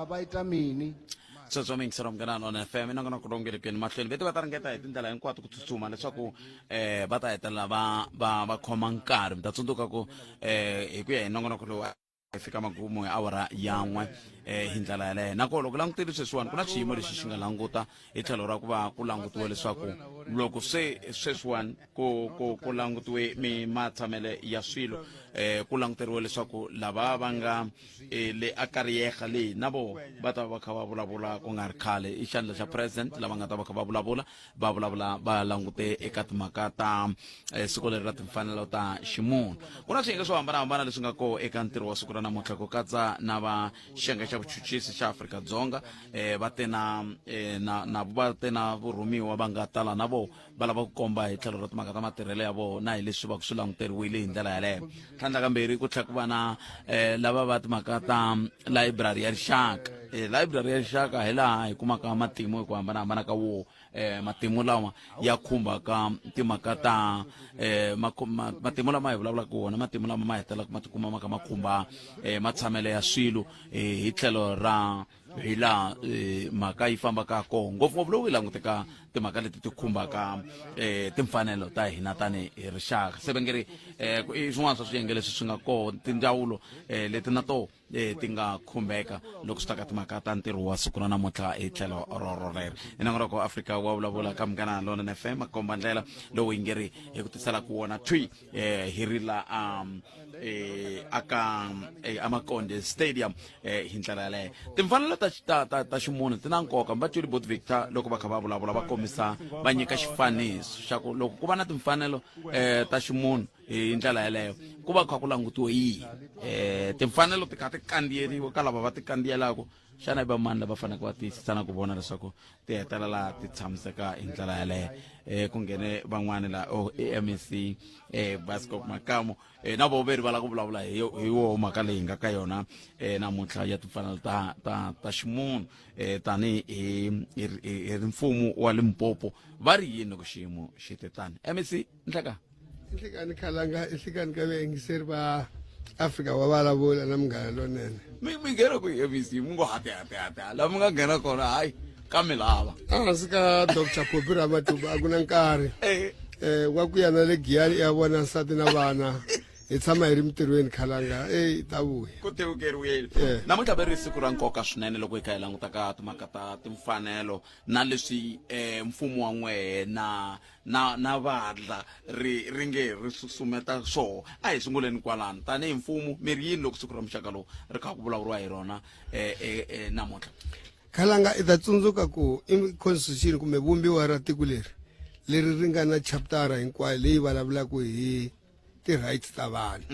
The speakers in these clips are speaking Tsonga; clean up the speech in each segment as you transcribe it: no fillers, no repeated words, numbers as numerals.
Vha vha ita mini? Sweswo mi yingisela Munghana Lonene FM i nongonoko lowu nge le kuyeni mahlweni. Vete va ta ringeta hi tindlela hinkwato ku tsutsuma leswaku eh va ta hetelela va va va khoma nkarhi. Mi ta tsundzuka ku eh hi ku ya hi nongonoko lowu hi fika magumu ya awara ya n'we eh hi ndlela yaleyo. Na kona loko langutile sweswiwani ku na xiyimo lexi xi nga languta hi tlhelo ra ku va ku langutiwe leswaku loko se sweswiwani ku ku ku langutiwe mi matshamele ya swilo eh ku languteriwe leswaku lava va nga eh, le a Kariega leyi na vo va ta va kha va vulavula ku nga ri khale. I xandla xa president lava nga ta va kha va vulavula, va vulavula va langute eka timhaka ta eh, siku leri ra timfanelo ta ximunhu. Ku na swiyenge swo hambanahambana leswi nga koho eka ntirho wa siku ra namuntlha, ku katsa na va xiyenge xa vuchuchisi xa Afrika-Dzonga, eh, va te na, eh, na, na va te na vurhumiwa va nga tala na vo va lava ku komba hi tlhelo ra timhaka ta matirhelo ya vona na hi leswi va ku swi languteriwile hi ndlela yaleyo. Tlhandlakambirhi, ku tlhela ku va na eh, lava va timhaka ta layiburari ya rixaka. Eh, layiburari ya rixaka hi laha hi kumaka matimu hi ku hambanahambana ka wo, eh, matimu lawa ya khumbaka timhaka ta eh, matimu lama hi vulavulaka wona, matimu lama ma hetelelaka ma tikuma ma kha ma khumba eh, matshamelo ya swilo eh, hi tlhelo ra hi laha eh, mhaka yi fambaka koho, ngopfungopfu loko yi languteka timhaka leti ti khumbaka eh, timfanelo ta hina tani hi rixaka. Se va nge ri eh, i swin'wana swa swiyenge leswi swi nga koho, tindzawulo eh, leti na toho eh, ti nga khumbeka loko swi ta ka timhaka ta ntirho wa siku ra namuntlha hi tlhelo roro rero. I nongonoko Afrika wa vulavula ka Munghana Lonene FM, komba ndlela lowu yi nge ri hi ku tisela ku wona thwi eh, hi ri la eh, aka eh, aMakonde Stadium eh, hi ndlela yaleyo. Timfanelo ta, ta, ta, ta ximunhu ti na nkoka. Va twile Bot Victor loko va kha va vulavula, va kombisa, va nyika xifaniso xa ku loko ku va na timfanelo eh, ta ximunhu hi ndlela yaleyo ku va kha ku langutiwe yini, eh, timfanelo ti kha ti kandziyeriwa ka lava va ti kandziyelaka. Xana i vamani lava faneleke va tiyisisa na ku vona leswaku ti hetelela ti tshamiseka hi ndlela yaleyo? Eh, ku nghene van'wani la, oh, i MEC eh, Bascop Makamu, eh, na vo veri va lava ku vulavula hi hi wo mhaka leyi nga ka yona eh, namuntlha ya timfanelo ta ta ta ximunhu, eh, tani hi hi hi ri mfumo wa Limpopo va ri yini loko xiyimo xi te tani? MEC, nhleka. Nhlikani khalanga, nhlikani ka vayingiseri va Afrika wa vulavula na Munghana Lonene. Mi nghena ku MEC mi ngo hate hate hate laha mi nga nghena kona, hayi ka mi lava. Ehansi ka Dr Phophi Ramathuba a ku na nkarhi eh wa ku ya na le Giyani ya vona nsati na vana, hi tshama hi ri mintirhweni khalanga, e ta vuya. Ku tevukeriwile. Namuntlha ve ri siku ra nkoka swinene loko hi kha hi languta ka timhaka ta timfanelo na leswi eh, mfumo wa n'wehe na na na vandla ri ri nge ri susumeta swoho. A hi sunguleni kwalano, tanihi mfumo mi ri yini loko siku ra muxaka lowu ri kha ku vulavuriwa hi rona eh, eh, eh, namuntlha? Khalanga, i ta tsundzuka ku i constitution kumbe vumbiwa ra tiko leri leri ri nga na chaptara hinkwayo leyi vulavulaka hi ti-rights ta vanhu.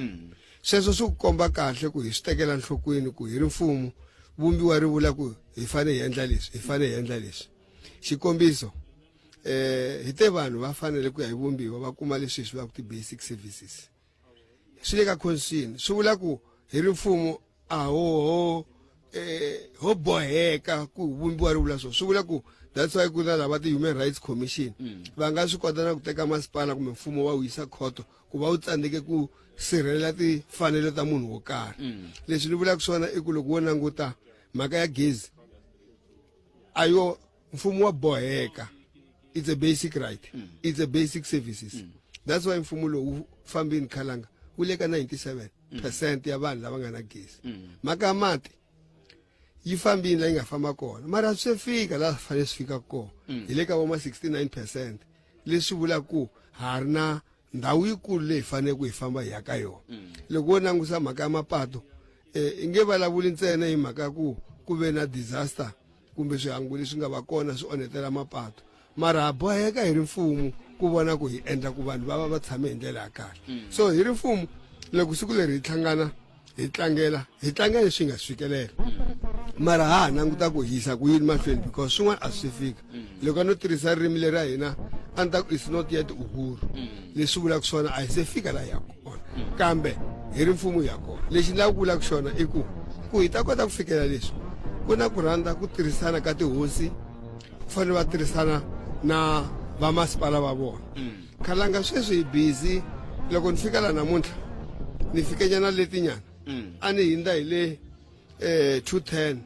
Sweswo swi ku komba kahle ku hi swi tekela nhlokweni ku hi ri mfumo, vumbiwa ri vula ku hi fanele hi endla leswi, hi fanele hi endla leswi. Xikombiso, eh hi te vanhu va fanele ku ya hi vumbiwa va kuma leswi hi swi vulaka ti-basic services, swi le ka constitution. Swi vula ku hi ri mfumo a ho ho eh ho boheka ku vumbiwa ri vula swona. Swi vula ku that's why ku na lava ti-Human Rights Commission, va nga swi kota na ku teka masipala kumbe mfumo wa wu yisa khoto ku va wu tsandzeke ku sirhelela timfanelo ta munhu wo karhi. Leswi ni vulaka swona i ku loko wo languta mhaka ya gezi, a yo mfumo wa boheka, it's a basic right, it's a basic services. That's why mfumo lowu fambini khalanga wu le ka 97% ya vanhu lava nga na gezi. Mhaka ya mati yi fambini la yi nga famba kona, mara swi fika laha swi fanele swi fika kona, hi le ka voma 69%, leswi vulaka ku ha ri na ndhawu yikulu leyi fanele ku hi famba hi ya ka yona. Loko wo langusa mhaka ya mapato, eh, i nge vulavuli ntsena hi mhaka ku ku ve na disaster kumbe swihangu leswi nga va kona swi onhetela mapato, mara ha boheka hi ri mfumo ku vona ku hi endla ku vanhu va va va tshame hi ndlela ya kahle. So hi ri mfumo, loko siku leri hi hlangana hi tlangela, hi tlangela leswi hi nga swi fikelela, mara ha ha languta ku hi yisa ku yini mahlweni, because swin'wana a swi fika. Loko a no tirhisa ririmi leri ra hina, a ni ta ku it's not yet uhuru. Leswi vulaka swona a hi se fika laha hi yaka kona, kambe hi ri mfumo hi ya kona. Lexi ni lava ku vulaka xona i ku ku hi ta kota ku fikela leswi, ku na ku rhandza ku tirhisana ka tihosi, ku fanele va tirhisana na vamasipala va vona. Khalanga, sweswi hi busy. Loko ni fika laha namuntlha, ni fike nyana letinyana, a ni hindza hi le 210.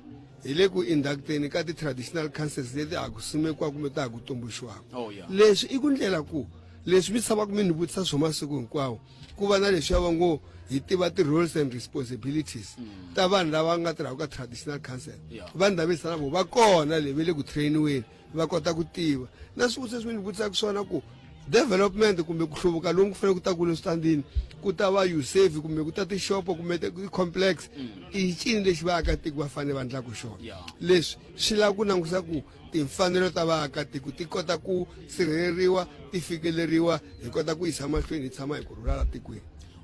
Hi le ku inducteni ka ti-traditional councils leti ha ku simekiwa kumbe ta ha ku tumbuluxiwaka. Oh, yeah. Leswi i ku ndlela ku leswi mi tshamaka mi ni vutisa swo masiku hinkwawo ku va na leswiya va ngo hi tiva ti-roles and responsibilities ta vanhu lava nga tirhaka ka traditional council. Vanhu lava na vo va kona le ve le ku trainiweni va kota ku tiva na swivutiso leswi mi ni vutisaka swona ku development kumbe ku hluvuka loku ku fanele ku ta kule switandini ku ta va usafe kumbe ku ta tixopo kumbe ti-complex i cini lexi vaakatiko va fanele va endlaka xona. Leswi swi lava ku langusa ku timfanelo ta vaakatiko ti kota ku sirheleriwa ti fikeleriwa hi kota ku yisa mahlweni hi tshama hi ku rhula la tikweni.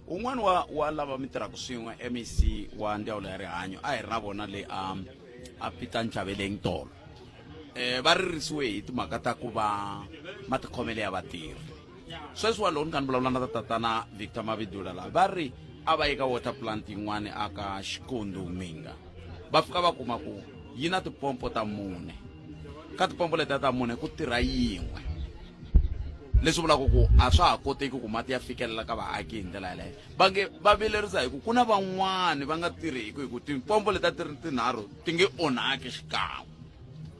Un'wana wa wa lava mi tirhaka swin'we MEC wa ndzawulo ya rihanyo a hi ri na vona le a a Peter Nchabeleng tolo va ririsiwe hi timhaka ta ku va matikhomelo ya vatirhi. Sweswiwa loko ni kha ni vulavula na tatana Victor Mabidula la va ri a va ye ka water plant yin'wani a ka Xikundu Minga va fika va kuma ku yi na tipompo ta mune ka tipompo letiya ta mune ku tirha yin'we leswi vulaka ku a swa ha koteki ku mati ya fikelela ka vaaki hi ndlela yaleyo. Va nge va vilerisa hi ku ku na van'wani va nga tirhiki hi ku timpompo letiya ti ri tinharhu ti nge onhaki xikan'we.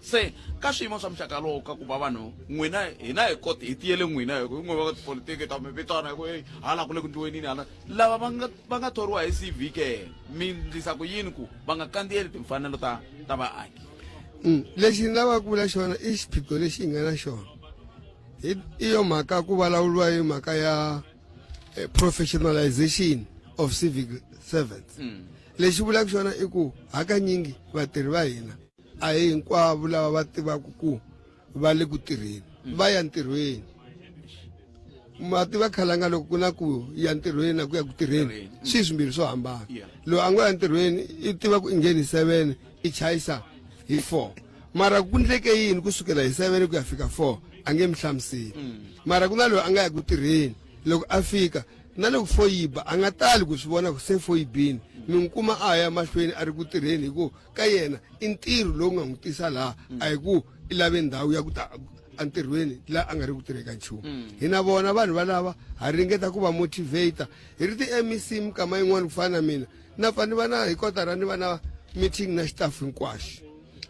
Se ka swiyimo swa muxaka lowu ka ku va vanhu n'wina hina hi koti hi tiyele n'wina hi ku n'we va tipolitiki ta mi vitana hi ku hey hala ku le ku ndliweni yini hala lava va nga va nga thoriwa hi CV ke mi ndlisa ku yini ku va nga kandziyeli timfanelo ta ta vaaki. Lexi ni lavaka ku vula xona i xiphiqo lexi hi nga na xona hi i yo mhaka ku vulavuriwa hi mhaka ya professionalization of civic servants. Lexi vulaka xona i ku hakanyingi vatirhi va hina a hi hinkwavo lava va tivaka ku va le ku tirheni va ya ntirhweni ma tiva khalanga loko ku na ku ya ntirhweni na ku ya ku tirheni swi swimbirhi swo hambana. Loyi a ngo ya ntirhweni i tiva ku i ngheni hi 7 i chayisa hi 4 mara ku ndleke yini kusukela hi 7 ku ya fika 4 a nge mi hlamuseli. Mara ku na loyi a nga ya ku tirheni loko a fika na loko 4 yi ba a nga tali ku swi vona ku se 4 yi bini mi n'wi kuma a ya mahlweni a ri ku tirheni hi ku ka yena i ntirho lowu nga n'wi tisa laha a hi ku i lave ndhawu ya ku ta entirhweni laha a nga ri ku tirheka nchumu. Hina vona vanhu valava ha ringeta ku va motivate hi ri ti-MEC minkama yin'wana ku fana na mina na pfa ni va na hi kotara ni va na meeting na xitafu hinkwaxo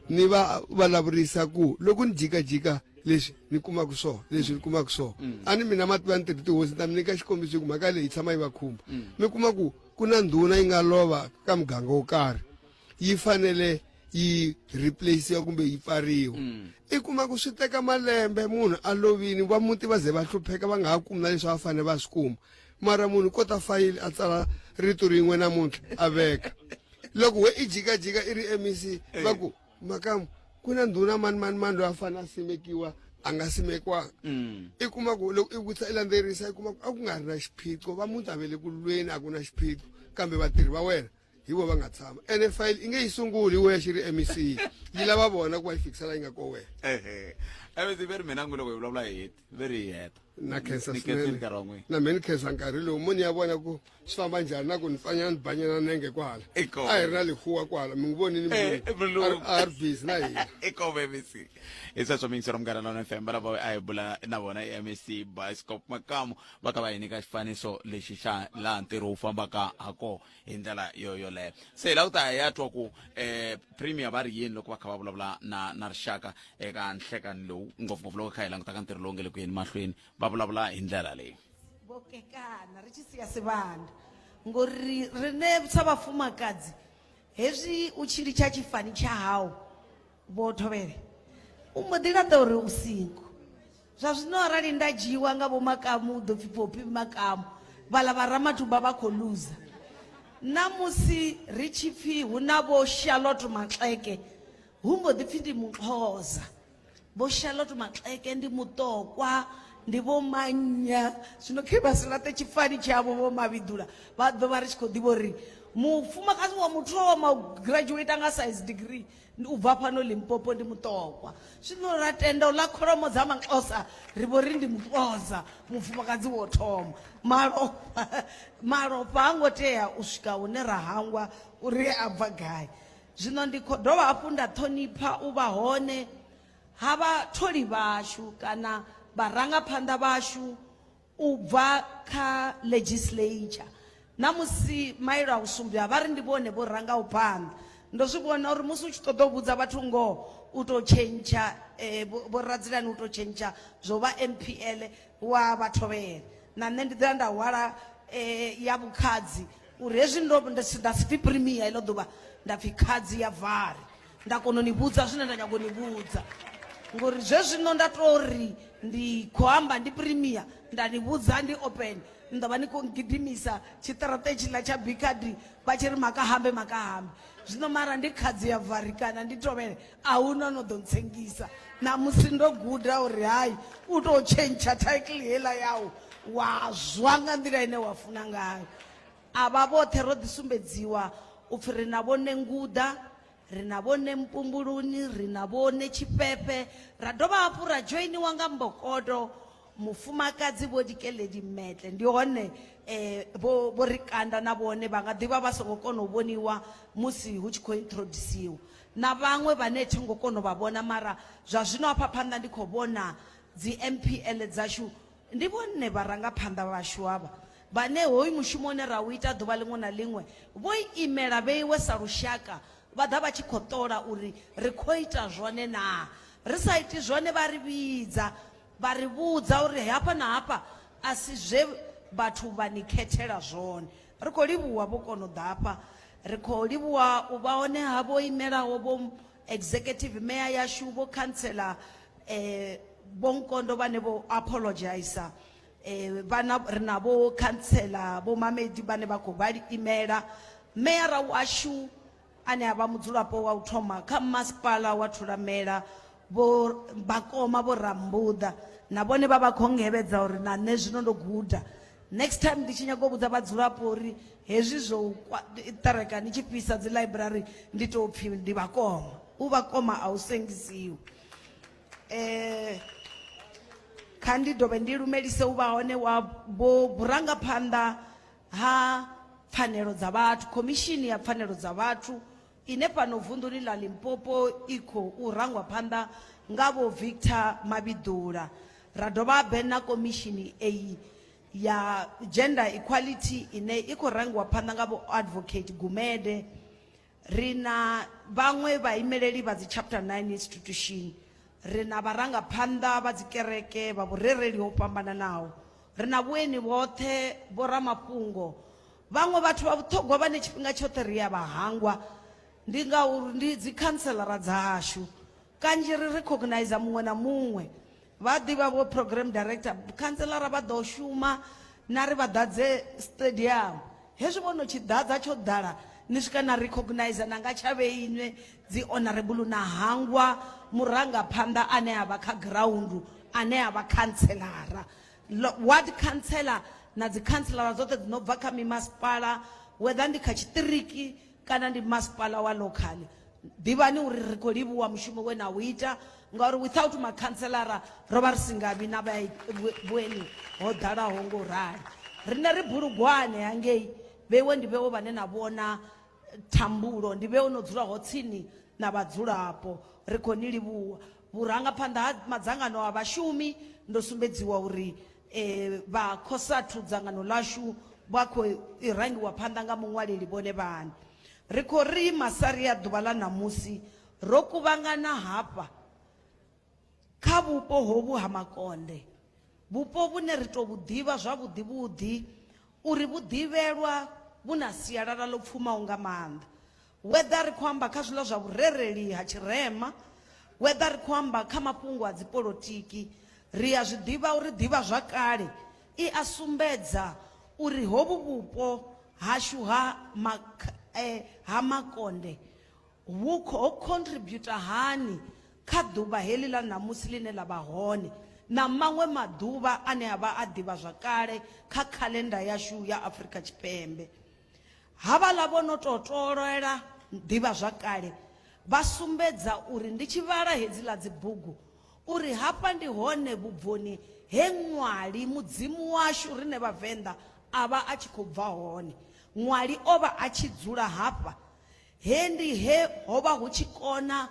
ni va vulavurisa ku loko ni jikajika leswi ni kumaka swona leswi ni kumaka swona a ni mina ma tiva ni tirhi tihosi ni ta mi nyika xikombiso hi ku mhaka leyi tshama yi va khumba. Mi kuma ku ku na ndhuna yi nga lova ka muganga wo karhi yi fanele yi replace kumbe yi pfariwa. I kuma ku swi teka malembe munhu a lovini va muti va ze va hlupheka va nga ha kumi na leswi a fanele va swi kuma mara munhu kota fayili a tsala rito rin'we namuntlha a veka loko we i jikajika i ri MEC va ku makamu ku na ndhuna mani mani mani loyi a fanele a simekiwa a nga simekiwanga. I kuma ku loko i vutisa i landzelerisa i kuma ku a ku nga ri na xiphiqo va muti a ve le ku lweni a ku na xiphiqo kambe vatirhi va wena hi vo va nga tshama ene fayili i nge yi sunguli hi wexe ri MEC yi lava vona ku va yi fikisa la yi nga ko wena. Ehe MEC ve ri mina n'wi loko hi vulavula hi heti ve ri hi heta. Na khensa swinene na me ni khensa nkarhi lowu mo ni ya vona ku swi famba njhani na ku ni pfanyana ni banyana nenge kwala a hi ri na lihuwa kwala mi n'wi vonini a ri busy na hina. Eko MEC hi sweswo miyingisero Munghana Lonene FM va lava a hi bula na vona i MEC Bioscope Makamu va ka va hi nyika xifaniso lexi xa laha ntirho wu fambaka ha kona hi ndlela yo yoleyo. Se hi lava ku ta hi ya twa ku premier va ri yini loko va kha va vulavula na na rixaka eka nhlekani lowu ngopfungopfu loko kha hi langutaka ntirho lowu nge le ku yeni mahlweni va vulavula hi ndlela leyi. Vokekana ri tshi sia sivhanda ngori rine sa vhafumakadzi hezwi u tshi litsha tshifani tsha hau vho thovhele u mbo ḓi laṱa uri u singo. Zwa zwino arali nda dzhiiwa nga vho Makamu u ḓo pfi Poppy Makamu vhaḽa vha Ramathuba vha khou luza. Na musi ri tshi pfi hu na vho Charlotte Maxeke hu mbo ḓi pfi ndi Muxhosa. Vho Charlotte Maxeke ndi muṱokwa ndi vho Mannya zwino khe vha si laṱe tshifani tshavho vho Mavhiḓula vha ḓo vha ri tshi khou ḓivha uri mufumakadzi wa muthoma u graduate nga science degree u bva fhano Limpopo ndi muṱokwa. Zwino ra tenda u ḽa kholomo dza Maxhosa ri vho ri ndi Muxhosa mufumakadzi wo thoma. Malofha malofha ha ngo tea u swika hune ra hangwa uri a bva gai. Zwino ndi khou dovha hafhu nda ṱhonipha u vha hone ha vhatholi vhashu kana vharangaphanḓa vhashu u bva kha legislature. Na musi mailo a u sumbedzwa vha ri ndi vhone vho rangaho phanḓa. Ndo zwi vhona uri musi u tshi ṱoḓa u vhudza vhathu ngoho u tou tshentsha eh, vho radzilani u tou tshentsha zwo vha MPL wa vha thovhele. Na nṋe ndi ḓa nda hwala eh, ya vhukhadzi uri hezwi ndo nda si nda si pfi premier iḽo ḓuvha nda pfi khadzi ya vari nda kona u ni vhudza zwine nda nyaga u ni vhudza ngori zwezwino nda to ri ndi khou amba ndi premier nda ni vhudza ndi open ni ḓo vha ni khou gidimisa tshiṱaraṱe tshiḽa tsha bikhadi vha tshi ri makahambe makahambe zwino mara ndi khadzi ya vari kana ndi tovhele a hu na no ḓo ntsengisa ṋamusi ndo guda uri hai u tou tshentsha title heiḽa yau wa zwa nga nḓila ine wa funa ngayo avha vhoṱhe ro ḓi sumbedziwa u pfhi ri na vhone nguḓa ri na vhone mpumbuluni ri na vhone tshifhefhe ra dovha hafhu ra dzhoiniwa nga mbokodo mufumakadzi vho dikeledi metle ndi hone eh, vho vho ri kanda na vhone vha nga ḓivha vha songo kona u vhoniwa musi hu tshi khou introdusiwa na vhaṅwe vhane thi ngo kona u vha vhona mara zwa zwino hafha phanḓa ndi khou vhona dzi MPL dzashu ndi vhone vharangaphanḓa vhashu havha vhane hoyu mushumo une ra u ita ḓuvha ḽiṅwe na ḽiṅwe vho imela vheiwe sa lushaka vha ḓa vha tshi khou ṱola uri ri khou ita zwone naa ri sa iti zwone vha ri vhidza vha ri vhudza uri hafha na hafha a si zwe vhathu vha ni khethela zwone ri khou livhuwa vho kona u ḓa hafha ri khou livhuwa u vha hone ha vho imelaho vho executive mayor yashu vho khantsela eh, vho nkondo vhane vho apologizer eh, vhana ri na vho khantsela vho mamedi vhane vha khou vha imela meyara washu ane a vha mudzulapo wa u thoma kha masipala wa Thulamela vho vhakoma vho Rambuḓa na vhone vha vha khou ngevhedza uri na nṋe zwino ndo guda next time ndi tshi nyaga u vhudza vhadzulapo uri hezwi zwo ṱereka ni tshi fhisa dzi library ndi tou pfhi ndi vhakoma u vhakoma a u sengisiwi eh kha ndi dovhe ndi lumelise u vha hone wa vho vhurangaphanḓa ha pfanelo dza vhathu khomishini ya pfanelo dza vhathu ine fhano vunḓuni ḽa Limpopo i khou u rangwa phanḓa nga vho Victor Mavhiḓula ra dovha habe na komishini eyi ya gender equality ine i khou rangiwa phanḓa nga vho advocate Gumede Ri na vhaṅwe vhaimeleli vha dzi Chapter 9 institution, ri na vharangaphanḓa vha dzikereke vha vhurereli ho fhambananaho, ri na vhueni vhoṱhe, vhoramafhungo, vhaṅwe vhathu vha vhuṱhogwa vhane tshifhinga tshoṱhe ri a vha hangwa ndi ngauri ndi dzikhantselara dzashu. Kanzhi ri recognizer muṅwe na muṅwe vha ḓivha vho program director khantselara vha ḓo shuma na ri vha ḓadze stadium hezwi vho no tshi ḓadza tsho ḓala ni swika na recognizer na nga tsha vheinwe dzi honorable na hangwa murangaphanḓa ane a vha kha ground ane a vha khantselara ward councillor na dzi councillor dzoṱhe dzi no bva kha mimasipala whether ndi kha tshiṱiriki kana ndi masipala wa local ḓivhani uri ri khou livhuwa mushumo we na u ita ngauri without makhantselara ro vha ri si nga vhi na vhueni ho ḓalaho ngo rali riṋe ri bulugwane hangei vheiwe ndi vhewe vhane na vhona thambulo ndi vhewe no dzulaho tsini na vhadzulapo ri khou ni livhuwa vhurangaphanḓa ha madzangano a vhashumi ndo sumbedziwa uri eh, vha khosathu dzangano ḽashu vha khou rangiwa phanḓa nga muṅwaleli vhone vhane ri khou ri masari ya ḓuvha ḽa ṋamusi ro kuvhangana hafha kha vhupo hovhu ha makonde vhupo vhune ri tou vhu ḓivha zwavhuḓi vhuḓi uri vhu ḓivhelwa vhu na sialala ḽo pfumaho nga maanḓa whether ri khou amba kha zwiḽa zwa vhurereli ha tshirema whether ri khou amba kha mafhungo a dzipolotiki ri a zwi ḓivha uri ḓivha zwa kale i a sumbedza uri hovhu vhupo hashu ha eh, ha makonde vhu khou contributor hani kha ḓuvha heḽi ḽa ṋamusi ḽine ḽa vha hone na maṅwe maḓuvha ane a vha a ḓivha zwakale kha khalenda yashu ya Afrika Tshipembe. Havhaḽa vho no tou tolela ḓivha zwakale vha sumbedza uri ndi tshi vhala hedziḽa dzibugu uri hafha ndi hone vhubvoni he ṅwali mudzimu washu rine vhavenḓa a vha a tshi khou bva hone. Ṅwali o vha a tshi dzula hafha he ndi he ho vha hu tshi kona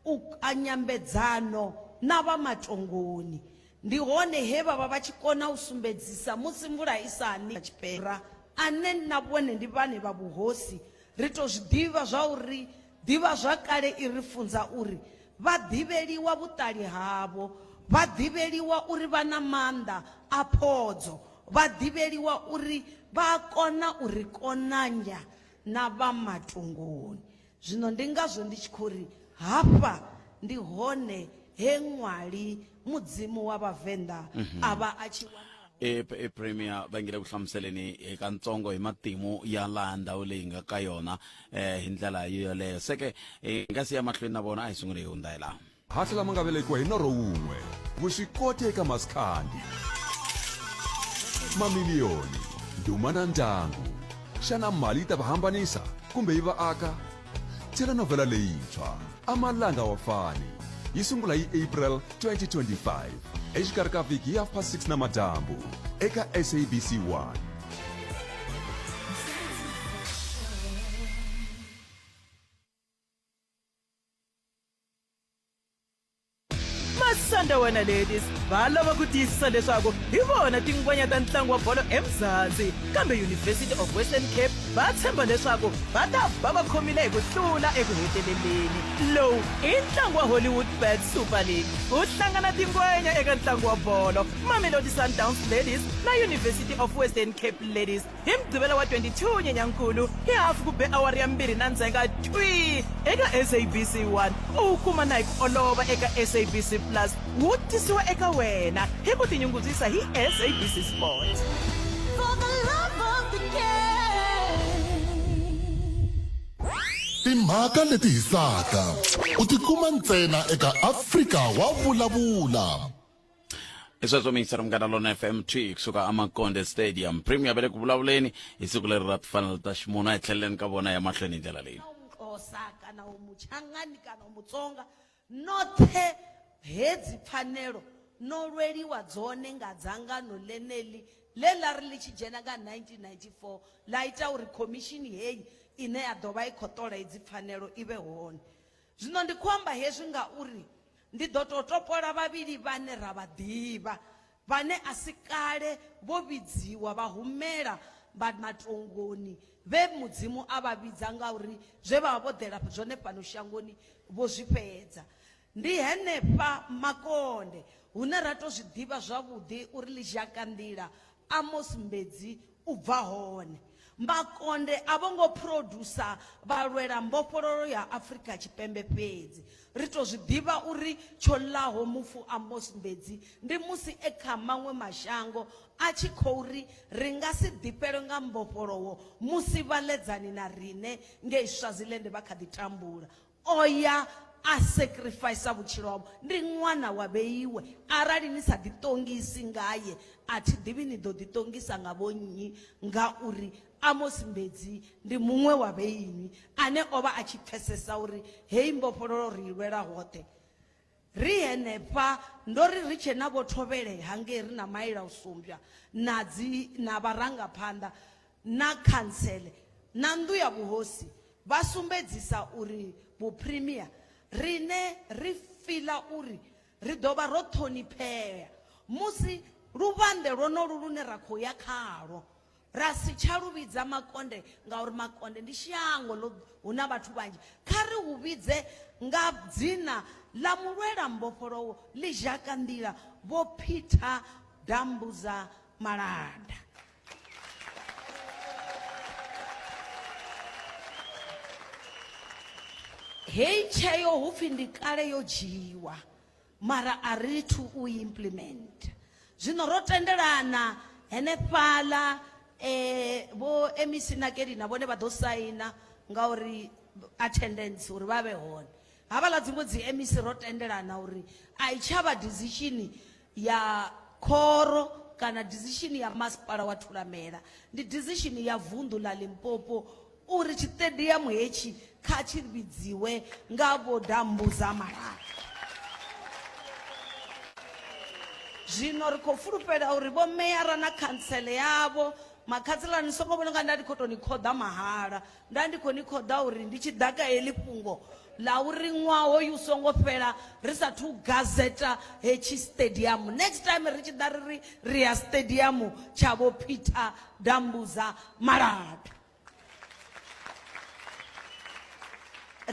u a nyambedzano na vha matongoni. Ndi hone he vha vha vha tshi kona u sumbedzisa musi mvula i sa ni tshipera ane na vhone ndi vhane vha vhuhosi ri to zwi ḓivha zwa uri Ḓivhazwakale i ri funza uri vha ḓivheliwa vhuṱali havho, vha ḓivheliwa uri vha na maanḓa a phodzo, vha ḓivheliwa uri vha a kona u ri konanya na vha matongoni. Zwino ndi ngazwo ndi tshi khou ri hafha ndi hone he ṅwali Mudzimu wa Vhavenḓa a vha a tshi wana E, e premier va ngile ku hlamuseleni eka ntsongo hi matimu ya laha ndhawu leyi nga ka yona eh, hi ndlela yoyoleyo seke hi nga si ya mahlweni na vona a hi sungule hi hundza hi laha Mahahla lama nga velekiwa hi norho wun'we, vuswikoti eka maskandi, mamiliyoni, ndhuma na ndyangu. Xana mali yi ta va hambanisa kumbe yi va aka? Telenovela leyintshwa, Amalanga wa Fani, yi sungula hi April 2025 exikarhi ka vhiki hi 6:30 namadyambu eka SABC 1. Masandawana Ladies va lava ku tiyisisa leswaku hi vona tingwenya ta ntlangu wa bolo eMzansi, kambe University of Western Cape va tshemba leswaku va ta ba va khomile hi ku hlula eku heteleleni. Lowu i ntlangu wa Hollywood Bet Super League, ku hlangana tingwenya eka ntlangu wa bolo, Mamelodi Sundowns Ladies na University of Western Cape Ladies. Hi Mugqivela wa 22 Nyenyankulu hi hafu ku be awara ya mbirhi na ndzhenga thwii eka SABC 1. U wu kuma na hi ku olova eka SABC Plus, wu tisiwa eka wena hi ku tinyungubyisa hi SABC Sport. For the love of the game. Timhaka leti hisaka u ti kuma ntsena eka Afrika wa Vulavula. I sweswo miyingiseri munghana lona fm t kusuka amakonde stadium premier va le ku vulavuleni hi siku leri ra timfanelo ta ximunhu a hi tlheleleni ka vona ya mahlweni hi ndlela leyi u muxhosa kana u muchangani kana u mutsonga noṱhe hedzi pfanelo no lweliwa dzone nga dzangano ḽeneḽi ḽe ḽa ri ḽi tshi dzhena nga 1994 ḽa ita uri khomishini heyi ine ya ḓo vha i khou ṱola hedzi pfanelo i vhe hone. Zwino ndi khou amba hezwi ngauri ndi ḓo tou topola vhavhili vhane ra vha ḓivha, vhane a si kale vho vhidziwa vha humela vha matongoni vhe Mudzimu a vha vhidza ngauri zwe vha vha vho ḓela zwone fhano shangoni vho zwi fhedza. Ndi henefha Makonde hune ra tou zwi ḓivha zwavhuḓi uri ḽizhakanḓila Amos Mbedzi u bva hone. Makonde a vho ngo phurodusa vhalwela mbofholowo ya Afrika Tshipembe fhedzi. Ri tou zwi ḓivha uri tsho ḽaho mufu Amos Mbedzi ndi musi e kha maṅwe mashango a tshi khou ri ri nga si ḓifhelwe nga mbofholowo musi vhaḽedzani na riṋe ngei Swaziland vha kha ḓi tambula. O ya a sacrifice vhutshilo havho. Ndi ṅwana wa vheiwe. Arali ni sa ḓiṱongisi ngaye, a thi ḓivhi ni ḓo ḓiṱongisa nga vho nnyi, ngauri Amos Mbedzi ndi muṅwe wa vheinwi ane o vha a tshi pfesesa uri heyi mbofhololo ri i lwela hoṱhe. Ri henefha, ndo ri ri tshe na Vho Thovhele hangei ri na maila u sumbwa na dzi na vharangaphanḓa na khantsele na nnḓu ya vhuhosi vha sumbedzisa uri Vho-Premier riṋe ri fila uri ri ḓo vha ro ṱhoniphea musi luvhanḓe lwonolu lune ra khou ya khalwo Ra si tsha lu vhidza Makonde ngauri Makonde ndi shango ḽo hu na vhathu vhanzhi. Kha ri hu vhidze nga dzina ḽa mulwela mbofholowo ḽizhakanḓila Vho Peter Dambuza Malanda. Heyi tsheo hu pfi ndi kale yo dzhiiwa. Mara a ri thu u implement. Zwino ro tendelana henefhaḽa eh, vho MEC Nakedi na vhone vha ḓo saina ngauri attendance uri vha vhe hone. Havhaḽa dziṅwe dzi MEC ro tendelana uri a i tsha vha decision ya khoro kana decision ya masipala wa Thulamela, ndi decision ya vunḓu ḽa Limpopo uri tshiṱediamu hetshi kha tshi vhidziwe nga Vho Dambuza Malala. Zwino ri khou fulufhela uri vho meyara na khantsele yavho, makhantselara ni songo vhona unga nda ndi khou tou ni khoḓa mahala, nda ndi khou ni khoḓa uri ndi tshi ḓa kha heḽi fhungo ḽa uri ṅwaha hoyu u songo fhela ri sathu u gazeta hetshi stadium. Next time ri tshi ḓa ri ri ri ya stadium tsha Vho Peter Dambuza Malala.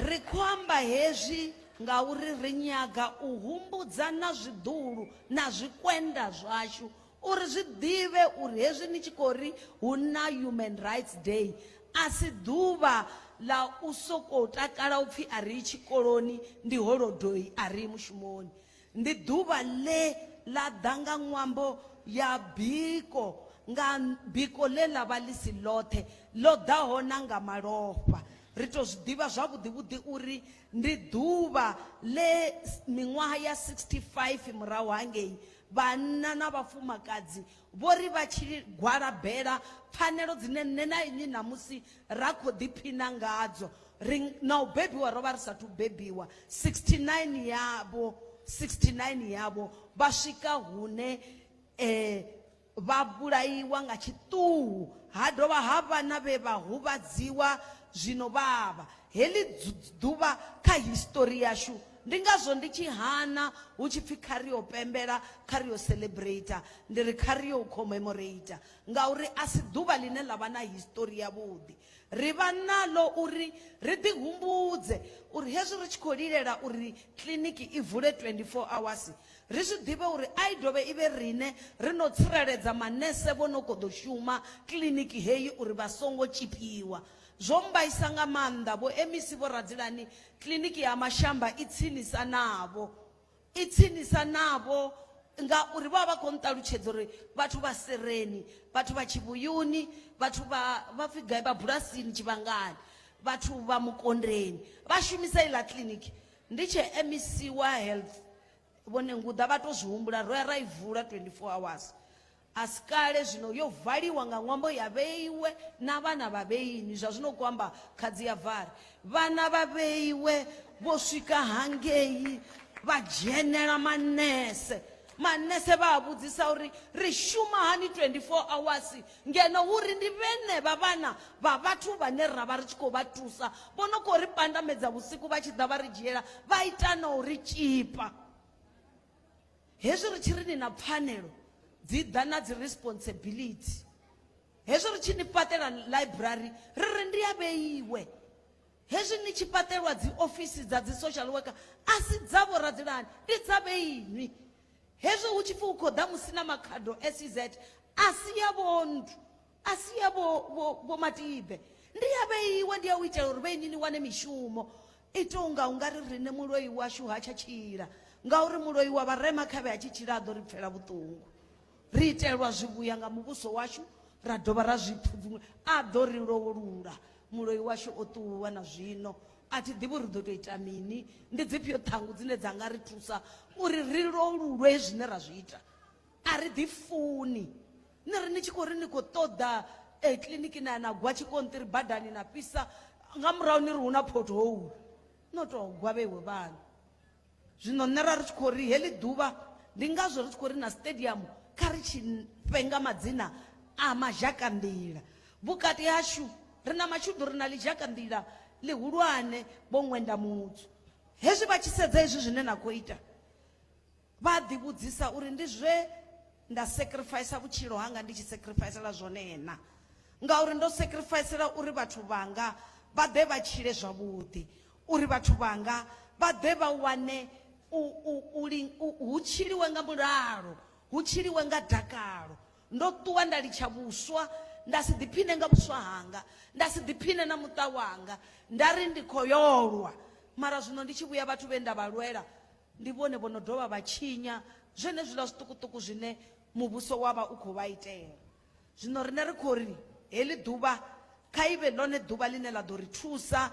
Ri khou amba hezwi ngauri ri nyaga u humbudza na zwiḓuhulu na zwikwenda zwashu uri zwi ḓivhe uri hezwi ni tshi khou ri hu na Human Rights Day a si ḓuvha ḽa u sokou takala u pfi a ri yi tshikoloni ndi holodoi a ri yi mushumoni. Ndi ḓuvha ḽe ḽa ḓa nga ṅwambo ya biko, nga biko ḽe ḽa vha ḽi si ḽoṱhe, ḽo ḓaho na nga malofha. Ri tou zwi ḓivha zwavhuḓi-vhuḓi uri ndi ḓuvha ḽe miṅwaha ya 65 murahu hangei, vhanna na vhafumakadzi vho ri vha tshi gwalabela pfanelo dzine nṋe na inwi ṋamusi ra khou ḓiphina ngadzo. Ri na u bebiwa ro vha ri sathu bebiwa. 69 yavho, 69 yavho vha swika hune eh, vha vhulaiwa nga tshiṱuhu, ha dovha ha vha na vhe vha huvhadziwa zwino vha vha. Heḽi ḓuvha kha histori yashu ndi ngazwo ndi tshi hana hu tshi pfi kha ri yo pembela, kha ri yo celebrater, ndi ri kha ri yo commemorater ngauri a si ḓuvha ḽine ḽa vha na histori yavhuḓi. Ri vha naḽo uri ri ḓihumbudze uri hezwi ri tshi khou lilela uri kiḽiniki i vule 24 hours, ri zwi ḓivhe uri a i dovhe i vhe riṋe ri no tsireledza manese vho no khou ḓo shuma kiḽiniki heyi uri vha songo tzhipiwa. Zwo mmbaisa nga maanḓa, Vho MEC Vho Radzilani, kiḽiniki ya Mashamba i tsinisa navho. I tsinisa navho ngauri vha vha vha khou nṱalutshedza uri vhathu vha Sereni, vhathu vha Tshivhuyuni, vhathu vha vha pfi gai vha Bulasini Tshivhangani, vhathu vha Mukondeni vha shumisa iḽa kiḽiniki. Ndi tshe MEC wa health Vho Nenguḓa vha tou zwi humbula ro ya ra i vula 24 hours. A si kale zwino yo valiwa nga ṅwambo ya vheiwe na vhana vha vheinwi, zwa zwino khou amba khadzi ya vari. Vhana vha vheiwe vho swika hangei vha dzhenela manese. Manese vha a vhudzisa uri ri shuma hani 24 hours ngeno hu uri ndi vhenevha vhana vha vhathu vhane ra vha ri tshi khou vha thusa vho no khou ri pandamedza vhusiku vha tshi ḓa vha ri dzhiela vha ita na u ri tzhipa. Hezwi ri tshi ri ni na pfanelo dzi ḓa na dzi responsibility. Hezwi ri tshi ni fhaṱela library ri ri ndi ya vheiwe. Hezwi ni tshi fhaṱelwa dzi ofisi dza dzi social worker a si dza vho Radzilani ndi dza vheinwi. Hezwi hu tshi pfi hu khou ḓa Musina Makhado SEZ a si ya vho Nthu a si ya vho, vho, vho Matibe ndi ya vheiwe ndi ya u itela uri vheinwi ni wane mishumo. I tou nga u nga ri riṋe muloi washu ha tsha tshila ngauri muloi wa vharema kha vhe a tshi tshila a ḓo ri pfela vhuṱungu. Ri itelwa zwivhuya nga muvhuso washu ra dovha ra zwi pfubvungula a ḓo ri lowolula. Muloi washu o ṱuwa na zwino a thi ḓivhi uri ḓo tou ita mini. Ndi dzifhio ṱhangu dzine dza nga ri thusa uri ri lowululwe zwine ra zwi ita? A ri ḓifuni. Ni ri ni tshi khou ri ni khou ṱoḓa eh, kiḽiniki na ya na gwa tshikonṱiri badani na fhisa nga murahu ni ri hu na pothole no tou gwa vheiwe vhana. Zwino nṋe ra ri tshi khou ri heḽi ḓuvha ndi ngazwo ri tshi khou ri na stadium kha ri tshi fhe nga madzina a mazhakanḓila. Vhukati hashu ri na mashudu ri na ḽizhakanḓila ḽihulwane Vho Ṅwenda Mutswu. Hezwi vha tshi sedza hezwi zwine na khou ita vha a ḓivhudzisa uri ndi zwe nda sacrifice vhutshilo hanga ndi tshi sacrificela zwone na ngauri ndo sacrificela uri vhathu vhanga vha ḓe vha tshile zwavhuḓi uri vhathu vhanga vha ḓe vha wane u, u, u, u, hu tshiliwe nga mulalo hu tshiliwe nga dakalo ndo ṱuwa nda litsha vhuswa nda si ḓiphine nga vhuswa hanga nda si ḓiphine na muṱa wanga nda ri ndi khou yolwa mara zwino ndi tshi vhuya vhathu vhe nda vha lwela ndi vhone vho no dovha vha tshinya zwenezwiḽa zwiṱukuṱuku zwine muvhuso wa vha u khou vha itela. Zwino riṋe ri khou ri heḽi ḓuvha kha i vhe ḽone ḓuvha ḽine ḽa ḓo ri thusa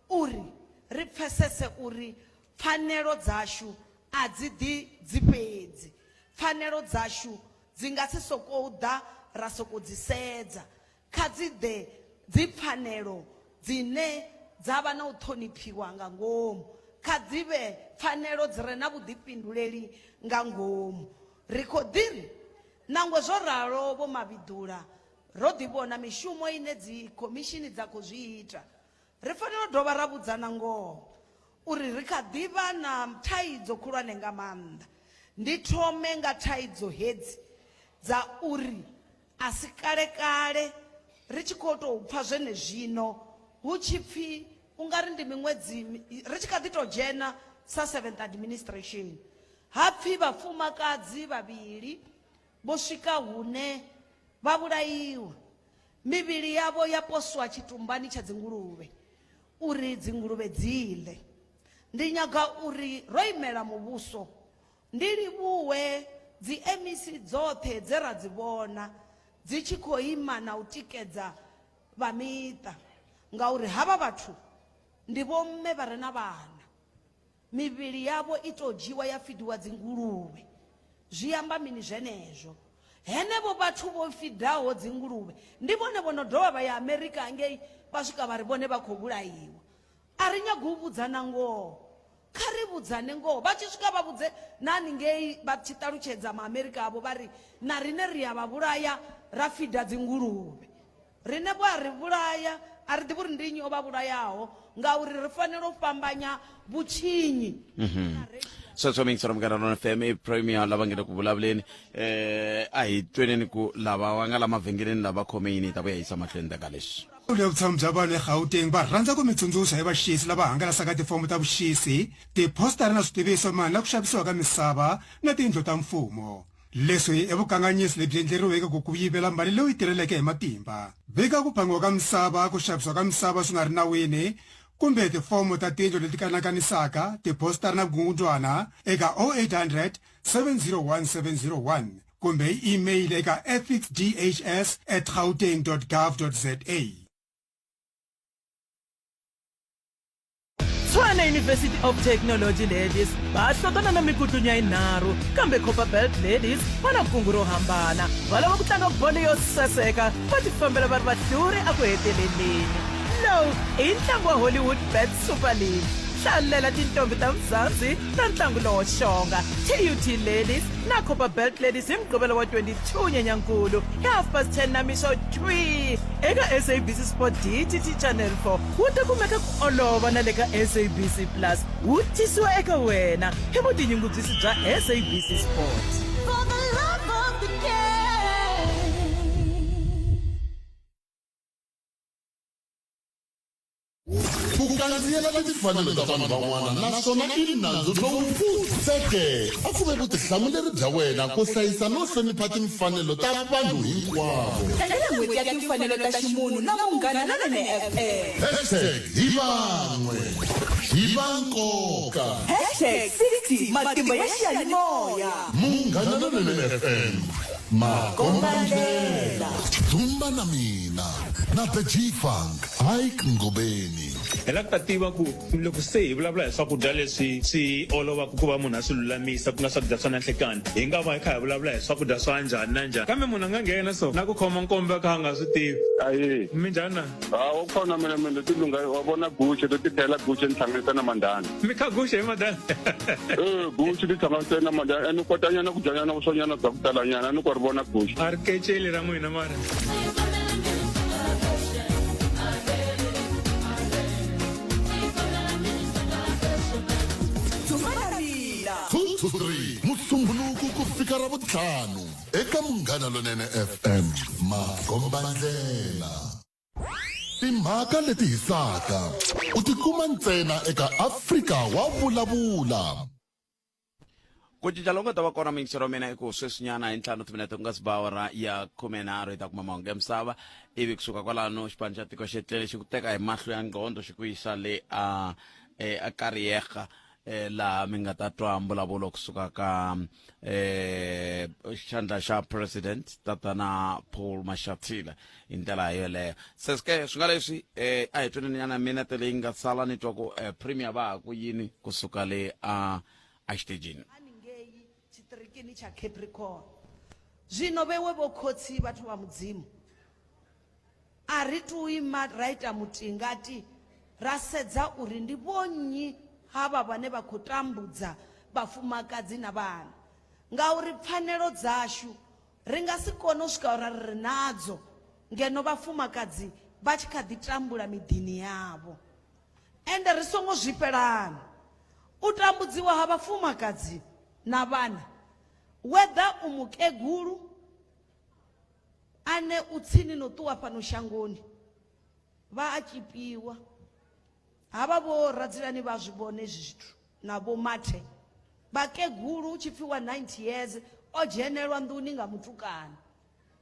uri ri pfesese uri pfanelo dzashu a dzi ḓi dzi fhedzi. Pfanelo dzashu dzi nga si sokou ḓa ra sokou dzi sedza. Kha dzi ḓe dzi pfanelo dzine dza vha na u ṱhoniphiwa nga ngomu. Kha dzi vhe pfanelo dzi re na vhuḓifhinduleli nga ngomu. Ri khou ḓi ri, nangwe zwo ralo Vho Mavhiḓula, ro ḓi vhona mishumo ine dzikhomishini dza khou zwi ita. Ri fanela u dovha ra vhudzana ngoho uri ri kha ḓi vha na thaidzo khulwane nga maanḓa. Ndi thome nga thaidzo hedzi dza uri A si kale-kale ri tshi khou tou pfa zwenezwino hu tshi pfi U nga ri ndi miṅwedzi ri tshi kha ḓi tou dzhena sa seventh administration ha pfi vhafumakadzi vhavhili vho swika hune vha vhulaiwa mivhili yavho ya poswa tshitumbani tsha dzinguluvhe uri dzinguluvhe dzi ḽe ndi nyaga uri ro imela muvhuso ndi livhuwe dzi mec dzoṱhe dze ra dzi vhona dzi tshi khou ima na u tikedza vha miṱa ngauri havha vhathu ndi vhomme vha re na vhana mivhili yavho i tou dzhiwa ya fidiwa dzinguluvhe zwi amba mini zwenezwo henevho vhathu vho fidaho dzinguluvhe ndi vhone vho no dovha vha ya amerika ngei vha swika vha ri vhone vha khou vhulaiwa a ri nyagi u vhudzana ngoho kha ri vhudzane ngoho vha tshi swika vha vhudze na haningei vha tshi ṱalutshedza maamerika avho vha ri na riṋe ri a vha vhulaya ra fida dzinguluvhe Riṋe vho a ri vhulaya, a ri ḓivhi uri ndi nnyi o vha vhulayaho, ngauri ri fanela u fhambanya vhutshinyi na rape. Sweswo mi yingisela Munghana Lonene FM i premier lava nge le ku vulavuleni eh a hi tweneni ku lava va nga la mavhengeleni lava khome yini hi ta vuya yisa mahlweni ndzhaku ka leswi Ndzawulo ya Vutshamo bya Vanhu eGauteng va rhandza ku mi tsundzuxa hi vaxisi lava hangalasaka tifomo ta vuxisi, tiphositara na switiviso mayelana na ku xavisiwa ka misava na tiyindlu ta mfumo. Leswi i vukanganyisi lebyi endleriweke ku ku yivela mali leyi u yi tirheleke hi matimba. Vika ku phangiwa ka misava, ku xavisiwa ka misava swi nga ri nawini, kumbe tifomo ta tindlu leti kanakanisaka, tiphositara na vukungundzwana eka 0800 701 701 kumbe hi email eka ethicsdhs at gauteng dot gov dot za. Tshwane University of Technology Ladies va hlotana na mikutlunya yinharhu kambe Copperbelt Ladies va na kungu ro hambana va lava ku tlanga bolo yo saseka va tifambela va ri vahluri a ku heteleleni lowu i ntlangu wa Hollywood Bet Super League hlalela tintombi ta Mzansi ta ntlangu lowo xonga TUT Ladies na Copperbelt Ladies hi Mugqivela wa 22 Nyenyankulu hi 10:30 namixo thwi eka SABC Sport DTT Channel 4 wu ta kumeka ku olova na le ka SABC Plus wu tisiwa eka wena hi vutinyungubyisi bya SABC Sport. For the love of the game. Ku kandziyela timfanelo ta vanhu van'wana naswona i nandzu lowu pfutseke. A ku ve vutihlamuleri bya wena ku hlayisa no hlonipha timfanelo ta vanhu hinkwavo. Tlangela N'hweti ya Timfanelo ta Ximunhu na Munghana Lonene FM. Hashtag hi van'we, hi va nkoka. Hashtag 60 Matimba ya xiyanimoya. Munghana Lonene FM, makombandlela. Dzumba na mina na The G-Funk. Ike Ngobeni. Hi lava ku ta tiva ku loko se hi vulavula hi swakudya leswi swi olovaka ku va munhu a swi lulamisa ku nga swakudya swa nanhlikani hi nga va hi kha hi vulavula hi swakudya swa njhani na njhani kambe munhu a nga nghena so na ku khoma nkombe a kha a nga swi tivi Ahee. minjhani na Ha wa kona mina mina ti lunga wa vona guxe to ti khela guxe ni hlanganisa na mandhana. Mi kha guxe hi mandhana Eh guxe ti hlanganisa na mandhana ni kota nyana ku dya nyana vuswanyana bya ku tala nyana ni ku ri vona guxe. A ri keceli ra n'wina mara. 2 to 3 Musumbhunuku ku fika Ravuntlhanu eka Munghana Lonene FM Makombandlela. Timhaka leti hisaka u ti kuma ntsena eka Afrika wa Vulavula. Ku cinca loku nga ta va kona muyingiseri wa mina i ku sweswinyana hi ntlhanu timinete ku nga si ba awara ya khumenharhu hi ta kuma mahungu ya misava ivi kusuka kwalano xipano xa tiko xi etlele xi ku teka hi mahlo ya ngqondo xi ku yisa le a eh, a Kariega eh, laha mi nga ta twa mbulavulo kusuka ka eh, xandla xa president tatana Paul Mashatile hi ndlela yoleyo se ke swi nga leswi eh, a hi tweni nyana minete leyi nga sala ni twa ku eh, premier va ha ku yini kusuka le a a xitejini haningei tshiṱirikini tsha Capricorn zwino vhewe vhokhotsi vhathu vha mudzimu A ri tou ima ra ita mutingati ra sedza uri ndi vhonnyi havha vhane vha khou tambudza vhafumakadzi na vhana, ngauri pfanelo dzashu ri nga si kone u swika ra ri ri nadzo ngeno vhafumakadzi vha tshi kha ḓi tambula miḓini yavho. Ende ri songo zwifhelana, u tambudziwa ha vhafumakadzi na vhana, whether u mukegulu, ane u tsini no ṱuwa fhano shangoni vha a tshipiwa. Havha vho Radzilani vha zwi vhona hezwi zwithu na vho Mathe. Vhakegulu hu tshi pfi wa 90 years o dzhenelwa nḓuni nga mutukana.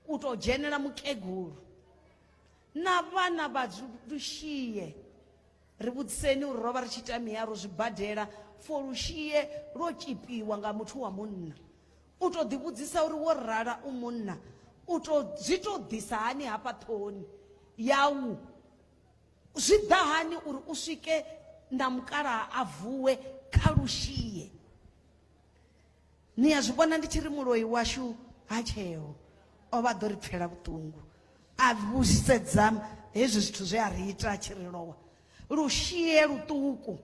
U tou dzhenela mukegulu. Na vhana vha lushie ri vhudziseni uri ro vha ri tshi ita miaro zwibadela for lushie lwo tshipiwa nga muthu wa munna. U tou ḓivhudzisa uri wo rala u munna u tou zwi tou ḓisa hani hafha ṱhohoni yau. Zwi ḓa hani uri u swike na mukalaha a vuwe kha lushie? Ni a zwi vhona ndi tshi ri muloi washu ha tsheho o vha ḓo ri pfela vhuṱungu a vhusedza hezwi zwithu zwe a ri ita a tshi ri lowa. Lushie luṱuku,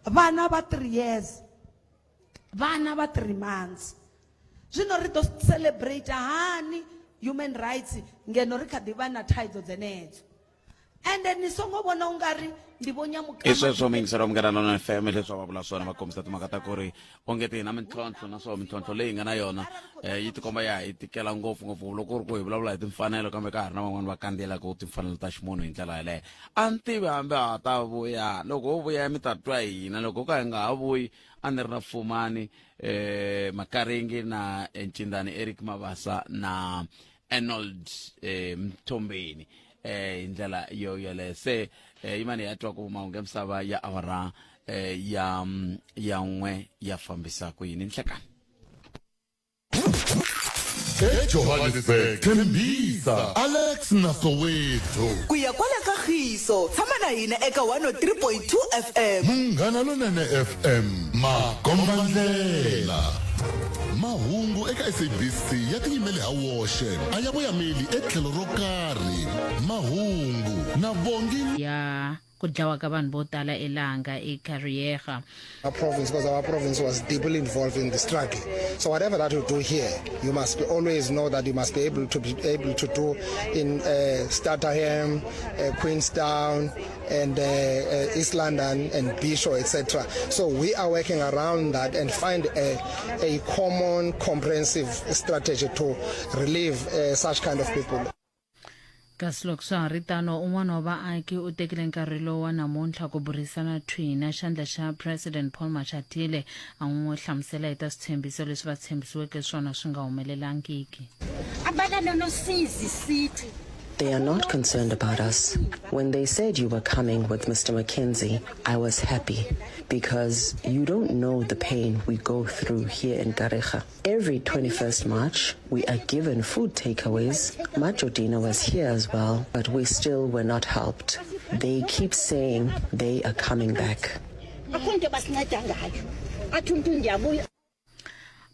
vhana vha 3 years, vhana vha 3 months. Zwino ri ḓo celebrate hani human rights ngeno ri kha ḓi vha na thaidzo dzenedzo? Ende ni songo vhona ungari ndi vho i nyamukama sweswo muyingiseri wa munghana lona fm leswi va vula swona va kombisa timhaka ta ku ri onge ti hi na mintlhontlho naswona mintlhontlho leyi hi nga na yona um yi tikomba ya hi tikela ngopfungopfu loko ku ri ku hi vulavula hi timfanelo kambe ka ha ri na van'wani va kandziyelaka timfanelo ta ximunhu hi ndlela yaleyo a ni tivi hambi ha ta vuya loko ho vuya mi ta twa hina loko ho ka hi nga ha vuyi a ni ri na fumani um makaringi na ncindani eric mabasa na Arnold eh, Mthombeni eh, hi ndlela yo yeleyo se eh, yimani ya twa ku mahungu ya misava ya awara eh, ya ya n'we ya fambisa ku yini nhlekani. EJohannesburg, Tembisa, Alex na Soweto. Ku ya kwala ka Khiso, tshama na hina eka 103.2 FM. Munghana Lonene FM, makombandlela. Mahungu eka SABC ya tiyimele ha woxe, a ya voyameli etlhelo ro karhi. Mahungu na Bongi. Ya ku dlawa ka vanhu vo tala eLanga eKariega. Our province, because our province was deeply involved in the struggle. So whatever that you do here, you must be always know that you must be able to be able to do in Stutterheim, Queenstown, and East London and Bisho, etc. So we are working around that and find a, a common comprehensive strategy to relieve such kind of people. Kasi loko swa ha ri tano, un'wana wa vaaki u tekile nkarhi lowu wa namuntlha ku burisana thwi na xandla xa President Paul Mashatile a n'wi hlamusela hi ta switshembiso leswi va tshembisiweke swona swi nga humelelangiki. They are not concerned about us. When they said you were coming with Mr. McKenzie, I was happy because you don't know the pain we go through here in Karecha. Every 21st March, we are given food takeaways. Majodina was here as well, but we still were not helped. They keep saying they are coming back.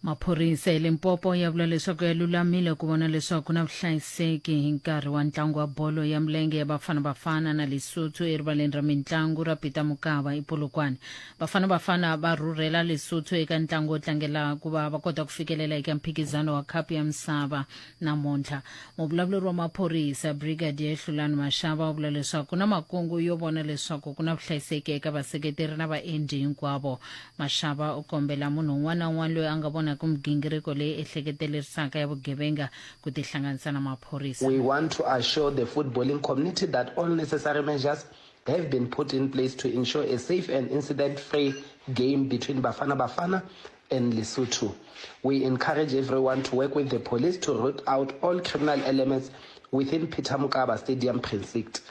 Maphorisa ya Limpopo ya vula leswaku ya lulamile ku vona leswaku ku na vuhlayiseki hi nkarhi wa ntlangu wa bolo ya milenge ya Bafana Bafana na Lesotho erivaleni ra mintlangu ra Peter Mokaba ePolokwane. Bafana Bafana va rhurhela Lesotho eka ntlangu wo tlangela ku va va kota ku fikelela eka mphikizano wa Khapu ya Misava namuntlha. Muvulavuleri wa maphorisa Brigadier Hlulani Mashaba u vula leswaku ku na makungu yo vona leswaku ku na vuhlayiseki eka vaseketeri na vaendzi hinkwavo. Mashaba u kombela munhu un'wana na un'wana loyi a nga vonaka migingiriko leyi ehleketelerisaka ya vugevenga ku tihlanganisa na maphorisa. We want to assure the footballing community that all necessary measures have been put in place to ensure a safe and incident-free game between Bafana Bafana and Lesotho. We encourage everyone to work with the police to root out all criminal elements within Peter Mokaba Stadium precinct.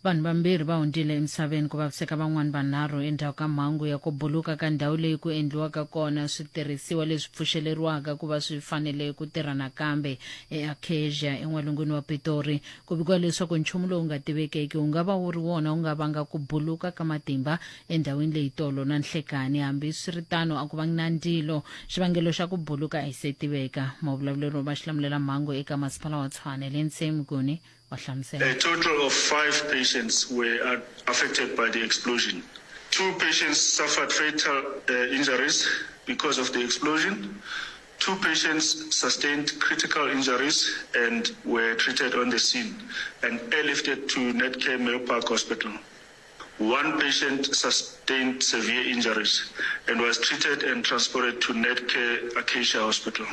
Vanhu vambirhi va hundzile emisaveni ku vaviseka van'wana vanharhu endzhaku ka mhangu ya ku buluka ka ndhawu leyi ku endliwaka kona switirhisiwa leswi pfuxeleriwaka ku va swi fanele ku tirha nakambe eAcacia en'walungwini wa Pitori. Ku vikiwa leswaku nchumu lowu nga tivekeki wu nga va wu ri wona wu nga vanga ku buluka ka matimba endhawini leyi tolo na nhlekani. Hambi swi ri tano, a ku vangi na ndzilo. Xivangelo xa ku buluka a hi se tiveka. Muvulavuleri wa vaxilamulela-mhangu eka Masipala wa Tshwane, Lindsay Mguni, wa hlamusela. A total of 5 patients were affected by the explosion. 2 patients suffered fatal injuries because of the explosion. 2 patients sustained critical injuries and were treated on the scene and airlifted to Netcare Milpark Hospital. 1 patient sustained severe injuries and was treated and transported to Netcare Acacia Hospital.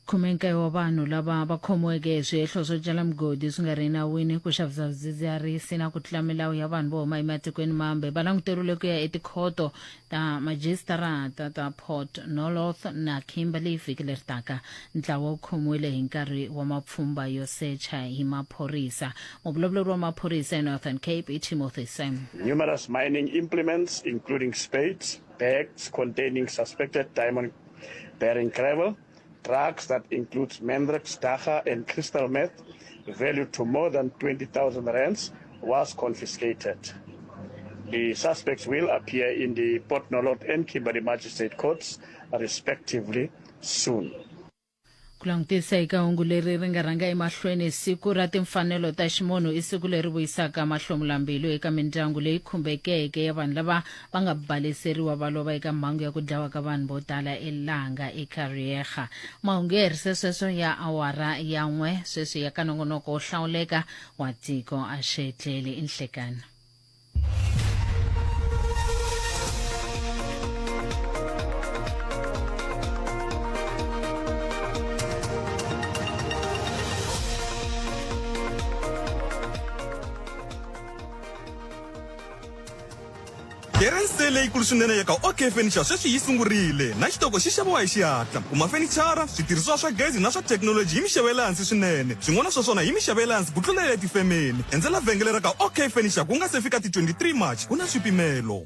Khumekaye wa vanhu lava va khomiweke hi swihehlo swo cela migodi swi nga ri enawini, ku xavisa swidzidziharisi na ku tlula milawu ya vanhu vo huma ematikweni mambe va languteriwile ku ya etikhoto ta majisitarata ta Port Nolloth na Kimberley vhiki leri taka. Ntlawa wu khomiwile hi nkarhi wa mapfhumba yo secha hi maphorisa. Muvulavuleri wa maphorisa eNorthern Cape i Timothy Sam. Numerous mining implements including spades, bags containing suspected diamond bearing gravel, drugs that includes mandrax, dacha and crystal meth valued to more than 20,000 rands was confiscated. The suspects will appear in the Port Nolloth and Kimberley Magistrate Courts respectively soon. Ku langutisa eka hungu leri ri nga rhanga emahlweni, Siku ra Timfanelo ta Ximunhu i siku leri vuyisaka mahlomulambilu eka mindyangu leyi khumbekeke ya vanhu lava va nga baleseriwa va lova eka mhangu ya ku dlawa ka vanhu vo tala eLanga eKariega. Mahungu ya herise sweswo ya awara ya n'we sweswi ya ka nongonoko wo hlawuleka wa tiko a xi etleli i nhlekani. Clearance leyikulu swinene ya ka OK Furniture sweswi yi sungurile na xitoko xi xaviwa hi xihatla. Kuma fenichara, switirhisiwa swa gezi na swa thekinoloji hi mixavo ya le hansi swinene. Swin'wana swa swona hi mixavo ya le hansi ku tlula ya le tifemeni. Endzela vhengele ra ka OK Furniture ku nga se fika ti 23 March. Ku na swipimelo.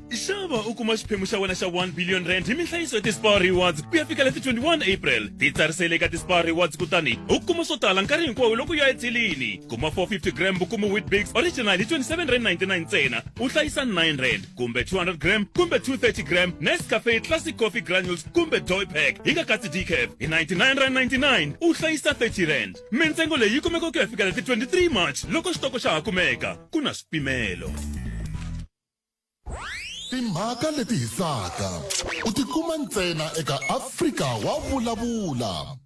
Xava u kuma xiphemu xa wena xa 1 billion rand hi minhlayiso ya ti-Spar Rewards ku ya fikela ti 21 April. Titsarisele eka ti-Spar Rewards kutani u kuma swo tala nkarhi hinkwawo loko u ya ethelini. Kuma 450 gram Bukumu Weet-Bix Original hi 27 rand 99 ntsena, u hlayisa 9 rand, kumbe 200 gram kumbe 230 gram Nescafe Classic Coffee Granules kumbe Doypack yi nga katsi decaf hi 99 rand 99, u hlayisa 30 rand. Mintsengo leyi yi kumeka ku ya fikela ti 23 March loko xitoko xa ha kumeka. Ku na swipimelo. Timhaka leti hisaka u ti kuma ntsena eka Afrika wa Vulavula.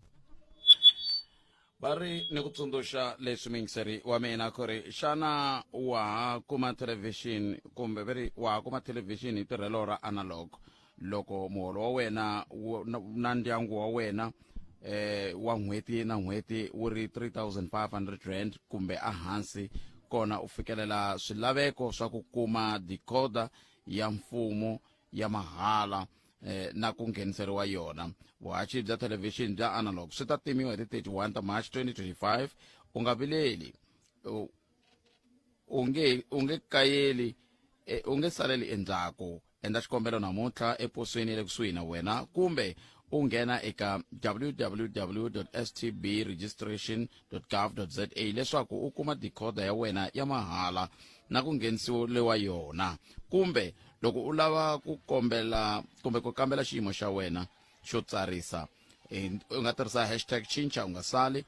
Va ri ni ku tsundzuxa leswi muyingiseri wa mina ku ri xana wa ha kuma thelevhixini kumbe va ri wa ha kuma thelevhixini hi tirhelo ra analog loko muholo wa wena na ndyangu wa wena eh wa n'hweti na n'hweti wu ri 3500 rand kumbe ehansi kona u fikelela swilaveko swa ku kuma decoder ya mfumo ya mahala eh, na ku ngheniseriwa yona vuhaxi bya thelevhixini bya analog swi ta timiwa hi ti 31 ta march 2025 u nga vileli u nge u nge kayeli eh, u nge saleli endzhaku endla xikombelo namuntlha eposweni ya le kusuhi na wena kumbe u nghena eka www stbregistration gov za leswaku u kuma decoder ya wena ya mahala na ku nghenisiwa yona kumbe loko u lava ku kombela kumbe ku kambela xiyimo xa wena xo tsarisa u nga tirhisa hashtag chincha u nga sali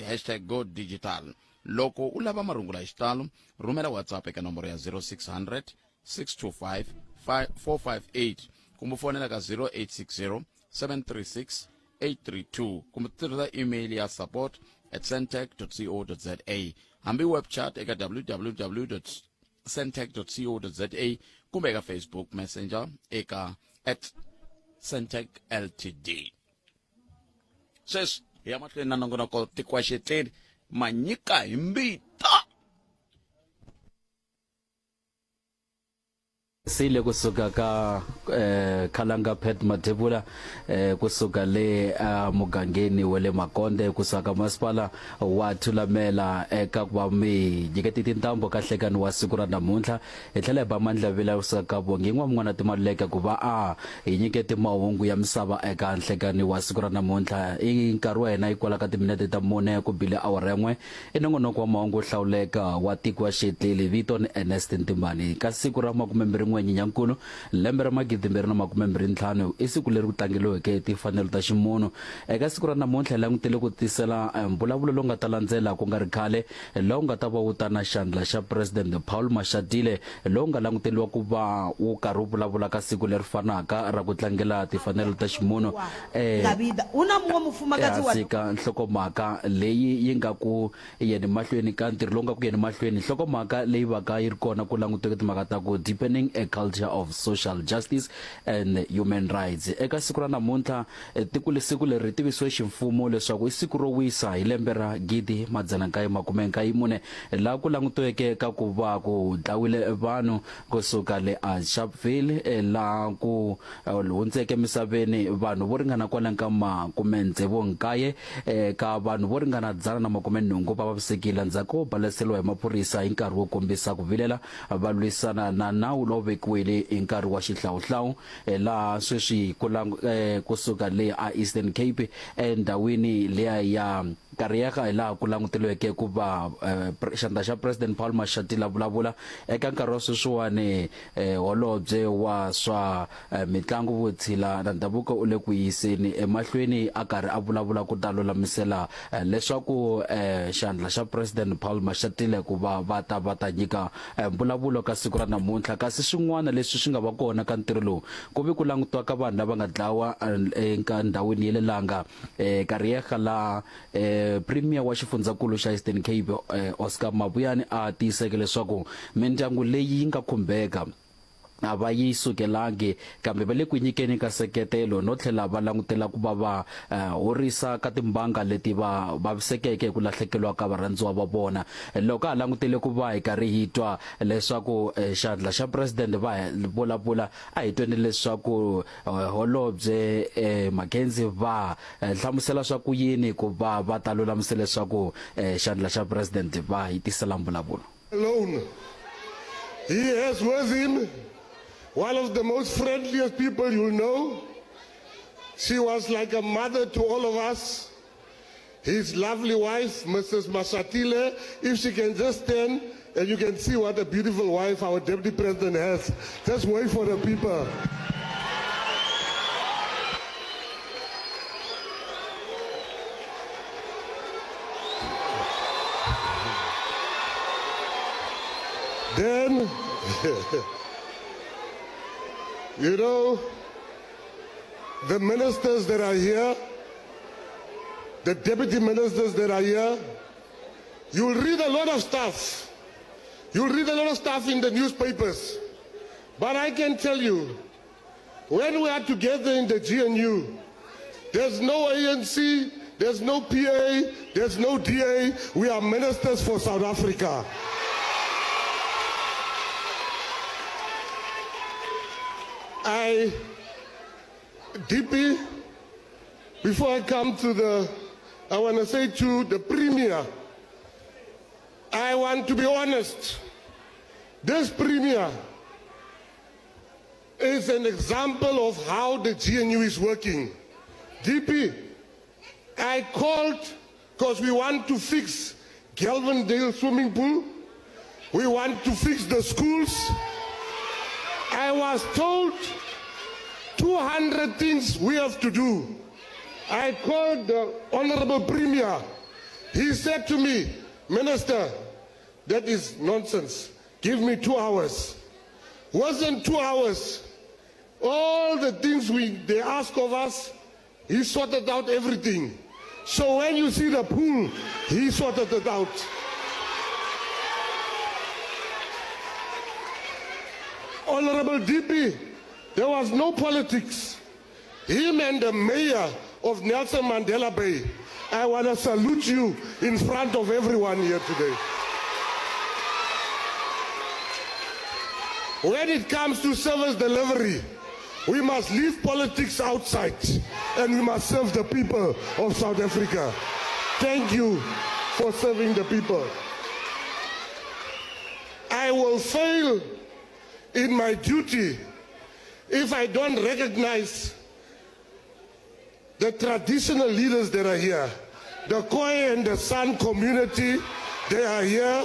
hashtag go digital loko u lava marungula hi xitalo rhumela whatsapp eka nomboro ya 0600 625 458 kumbe fonela ka 0860 736 832 kumbe tirhisa email ya support at sentech co za hambi web chat eka www sentech co za kumbe eka facebook messenger eka at sentech ltd sweswi hi ya mahlweni na nongonoko tikwaxetleni manyika hi mbita Sile kusuka ka eh, Khalanga Pat Mathebula eh, kusuka le eh, mugangeni wa le Makonde kusuka ka masipala wa Thulamela eka ku va mi nyikete tintambo ka nhlekani wa siku ra namuntlha hi tlhela hi ba mandla vila kusuka ka Bongi n'wa Timaluleke ku va a hi nyikete mahungu ya misava eka nhlekani wa siku ra namuntlha i nkarhi wa hina yi kwala ka timinete ta mune ku bile awara yin'we I nongonoko wa mahungu wo hlawuleka wa tiko wa Xetleli, vito ni Ernest Ntimbani. Ka siku ra 21 Nyenyankulu, lembe ra 2025, i siku leri ku tlangeriweke timfanelo ta ximunhu. Eka siku ra namuntlha hi langutele ku tisela mbulavulo lowu nga ta landzela ku nga ri khale, lowu nga ta va wu ta na xandla xa Presidente Paul Mashatile, lowu nga languteriwa ku va wu karhi wu vulavula ka siku leri fanaka ra ku tlangela timfanelo ta ximunhu. Davida hu na muṅwe mufumakadzi wa. Ehansi ka nhlokomhaka leyi yi nga ku yeni mahlweni ka ntirho lowu nga ku yeni mahlweni, nhlokomhaka leyi vaka yi ri kona ku langutiwe timhaka ta ku Deepening a culture of social justice and human rights. Eka siku ra namuntlha tiko siku leri ri tivisiwe ximfumo leswaku i siku ro wisa hi lembe ra 1994 laha ku langutiweke ka ku va ku dlawile vanhu kusuka le a Sharpeville laha ku hundzeke emisaveni vanhu vo ringana kwalano ka makume-tsevu-nkaye ka vanhu vo ringana 180 va vavisekile endzhaku ko baleseriwa hi maphorisa hi nkarhi wo kombisa ku vilela va lwisana na nawu lowu vekiwile hi nkarhi wa xihlawuhlawu laha sweswi ku kusuka le a Eastern Cape endhawini liya ya Kariega hi laha ku languteriweke ku va xandla xa President Paul Mashatile vulavula eka nkarhi wa sweswiwani. Holobye wa swa mitlangu, vutshila na ndhavuko u le ku yiseni emahlweni a karhi a vulavula ku ta lulamisela leswaku xandla xa President Paul Mashatile ku va va ta va ta nyika mbulavulo ka siku ra namuntlha. Kasi swin'wana leswi swi nga va kona ka ntirho lowu ku vi ku langutiwa ka vanhu lava nga dlawa eka ndhawini ya le Langa Kariega laha Premier wa xifundzakulu xa Eastern Cape Oscar Mabuyane a tiyiseke leswaku mindyangu leyi yi nga khumbeka a va yi sukelangi kambe va le ku nyikeni ka seketelo no tlhela va langutela ku va va horisa ka timbanga leti va vavisekeke hi ku lahlekeriwa ka varhandziwa va vona. Loko ha langutele ku va hi karhi hi twa leswaku xandla xa president va vulavula a hi tweni leswaku Holobye Mackenzie va hlamusela swa ku yini ku va va ta lulamisa leswaku xandla xa president va hi tisela mbulavulo. Alone. He has with him one of the most friendliest people you'll know. She was like a mother to all of us. His lovely wife, Mrs. Mashatile, if she can just stand and you can see what a beautiful wife our deputy president has. Just wait for the people. Then, you know, the ministers that are here, the deputy ministers that are here, you'll read a lot of stuff. You'll read a lot of stuff in the newspapers. But I can tell you, when we are together in the GNU, there's no ANC, there's no PA, there's no DA. We are ministers for South Africa. I, DP, before I come to the, I want to say to the Premier, I want to be honest. This Premier is an example of how the GNU is working. DP, I called because we want to fix Gelvandale swimming pool. We want to fix the schools. I was told 200 things we have to do. I called the Honorable Premier. He said to me, Minister, that is nonsense. Give me two hours. Wasn't two hours. All the things we, they ask of us, he sorted out everything. So when you see the pool, he sorted it out. Honorable DP, there was no politics. Him and the mayor of Nelson Mandela Bay, I want to salute you in front of everyone here today. When it comes to service delivery, we must leave politics outside and we must serve the people of South Africa. Thank you for serving the people. I will fail in my duty if I don't recognize the traditional leaders that are here. The Khoi and the San community, they are here.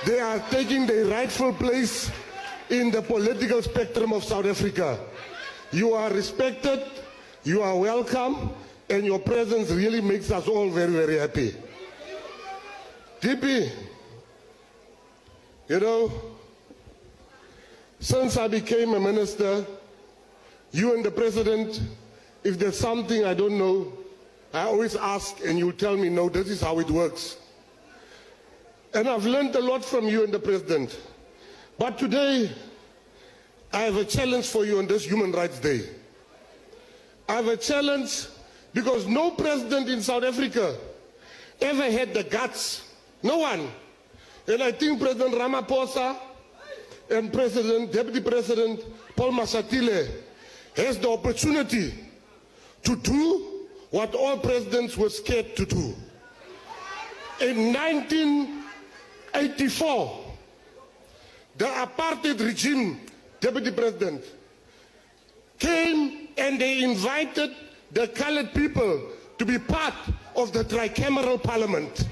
They are taking their rightful place in the political spectrum of South Africa. You are respected, you are welcome, and your presence really makes us all very, very happy. DP, you know, since I became a minister, you and the president, if there's something I don't know, I always ask and you tell me, no, this is how it works. And I've learned a lot from you and the president. But today, I have a challenge for you on this Human Rights Day. I have a challenge because no president in South Africa ever had the guts. No one. And I think President Ramaphosa and President, Deputy President Paul Mashatile has the opportunity to do what all presidents were scared to do. In 1984, the apartheid regime, Deputy President, came and they invited the colored people to be part of the tricameral parliament.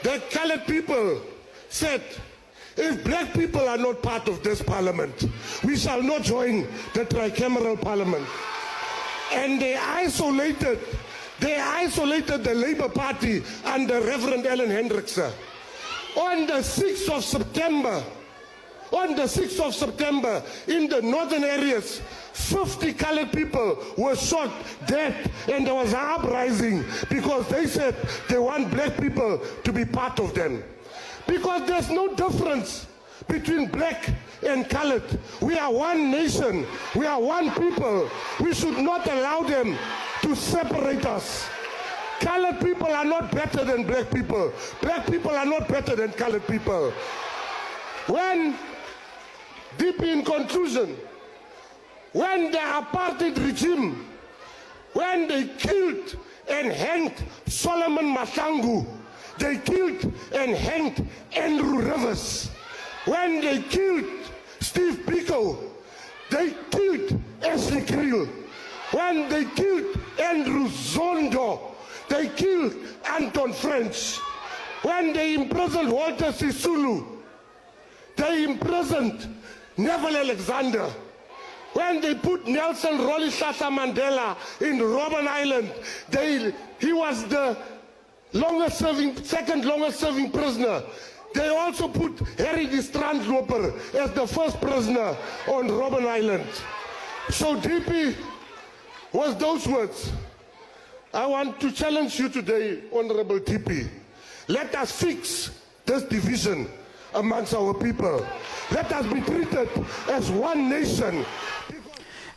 The colored people said, if black people are not part of this parliament, we shall not join the tricameral parliament. And they isolated, they isolated the Labour Party under Reverend Ellen Hendrickson. On the 6th of September, on the 6th of September, in the northern areas, 50 colored people were shot dead, and there was an uprising because they said they want black people to be part of them. Because there's no difference between black and colored. We are one nation. We are one people. We should not allow them to separate us. Colored people are not better than black people. Black people are not better than colored people. When, deep in conclusion, when the apartheid regime, when they killed and hanged Solomon Mahlangu, they killed and hanged Andrew Rivers. When they killed Steve Biko, they killed Ashley Kriel. When they killed Andrew Zondo, they killed Anton French. When they imprisoned Walter Sisulu, they imprisoned Neville Alexander. When they put Nelson Rolihlahla Mandela in Robben Island, they, he was the longest serving, second longest serving prisoner. They also put Harry de Strandloper as the first prisoner on Robben Island. So DP was those words. I want to challenge you today, Honorable DP. Let us fix this division amongst our people. Let us be treated as one nation.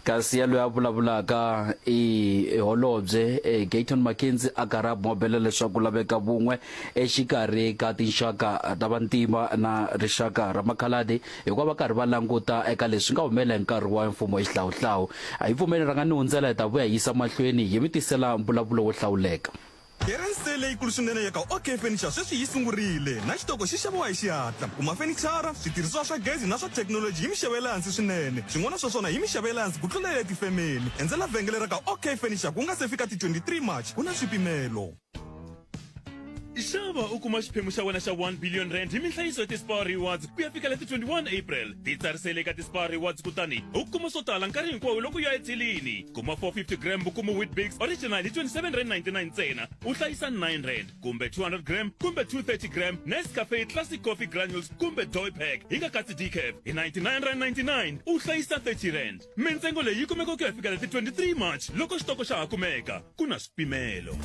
Kasi ya loyi a vulavulaka i holobye eh, Gayton McKenzie a karhi a bumabela leswaku ku laveka vun'we exikarhi ka tinxaka ta vantima na rixaka ra makhaladi hikuva va karhi va languta eka leswi nga humelela hi nkarhi wa mfumo wa xihlawuhlawu. A hi pfumeli rhanga ni hundzela hi ta vuya hi yisa mahlweni hi mi tisela mbulavulo wo hlawuleka. Clearance sale leyikulu swinene ya ka OK Furniture sweswi yi sungurile na xitoko xi xaviwa hi xihatla. Kuma fenichara, switirhisiwa swa gezi na swa thekinoloji hi mixavo ya le hansi swinene. Swin'wana swa swona hi mixavo ya le hansi ku tlula ya le tifemeni. Endzela vhengele ra ka OK Furniture ku nga se fika ti 23 March. Ku na swipimelo. Xava u kuma xiphemu xa wena xa 1 billion rand hi minhlayiso ya ti-Spar Rewards ku ya fikela ti 21 April. Titsarisele eka ti-Spar Rewards kutani u kuma swo tala nkarhi hinkwawo loko u ya ethelini. Kuma 450 gram Bukumu Weet-Bix Original hi 27 rand 99 ntsena, u hlayisa 9 rand, kumbe 200 gram kumbe 230 gram Nescafe Classic Coffee Granules kumbe Doypack yi nga katsi decaf hi 99 rand 99, u hlayisa 30 rand. Mintsengo leyi yi kumeka ku ya fikela ti 23 March loko xitoko xa ha kumeka. Ku na swipimelo.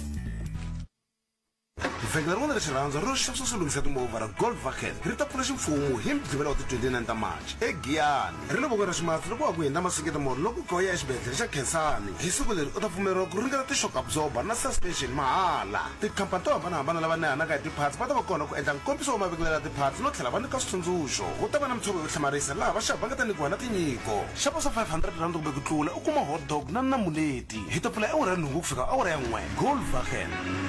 Vhengele rin'wana ra xirhandzu ro xavisa swo lunghisa timovha ra Goldwagen ri ta pfula ximfumo hi Mugqivela wa ti 29 ta March eGiyani. Ri le vokweni ra ximatsi loko wa ha ku hundza Masingita Mall loko u kha u ya exibedhlele xa Khensani. Hi siku leri u ta pfumeleriwa ku ringeta ti-shock absorber na suspension mahala. Tikhampani to hambanahambana lava nehanaka hi ti-parts va ta va kona ku endla nkombiso wa mavekelo ya ti-parts no tlhela va nyika switsundzuxo. Ku ta va na mitshovo yo hlamarisa laha vaxavi va nga ta nyikiwa na tinyiko. Xava swa R500 kumbe ku tlula u kuma hot dog na namuleti. Hi ta pfula hi awara ya nhungu ku fika awara ya n'we. Goldwagen.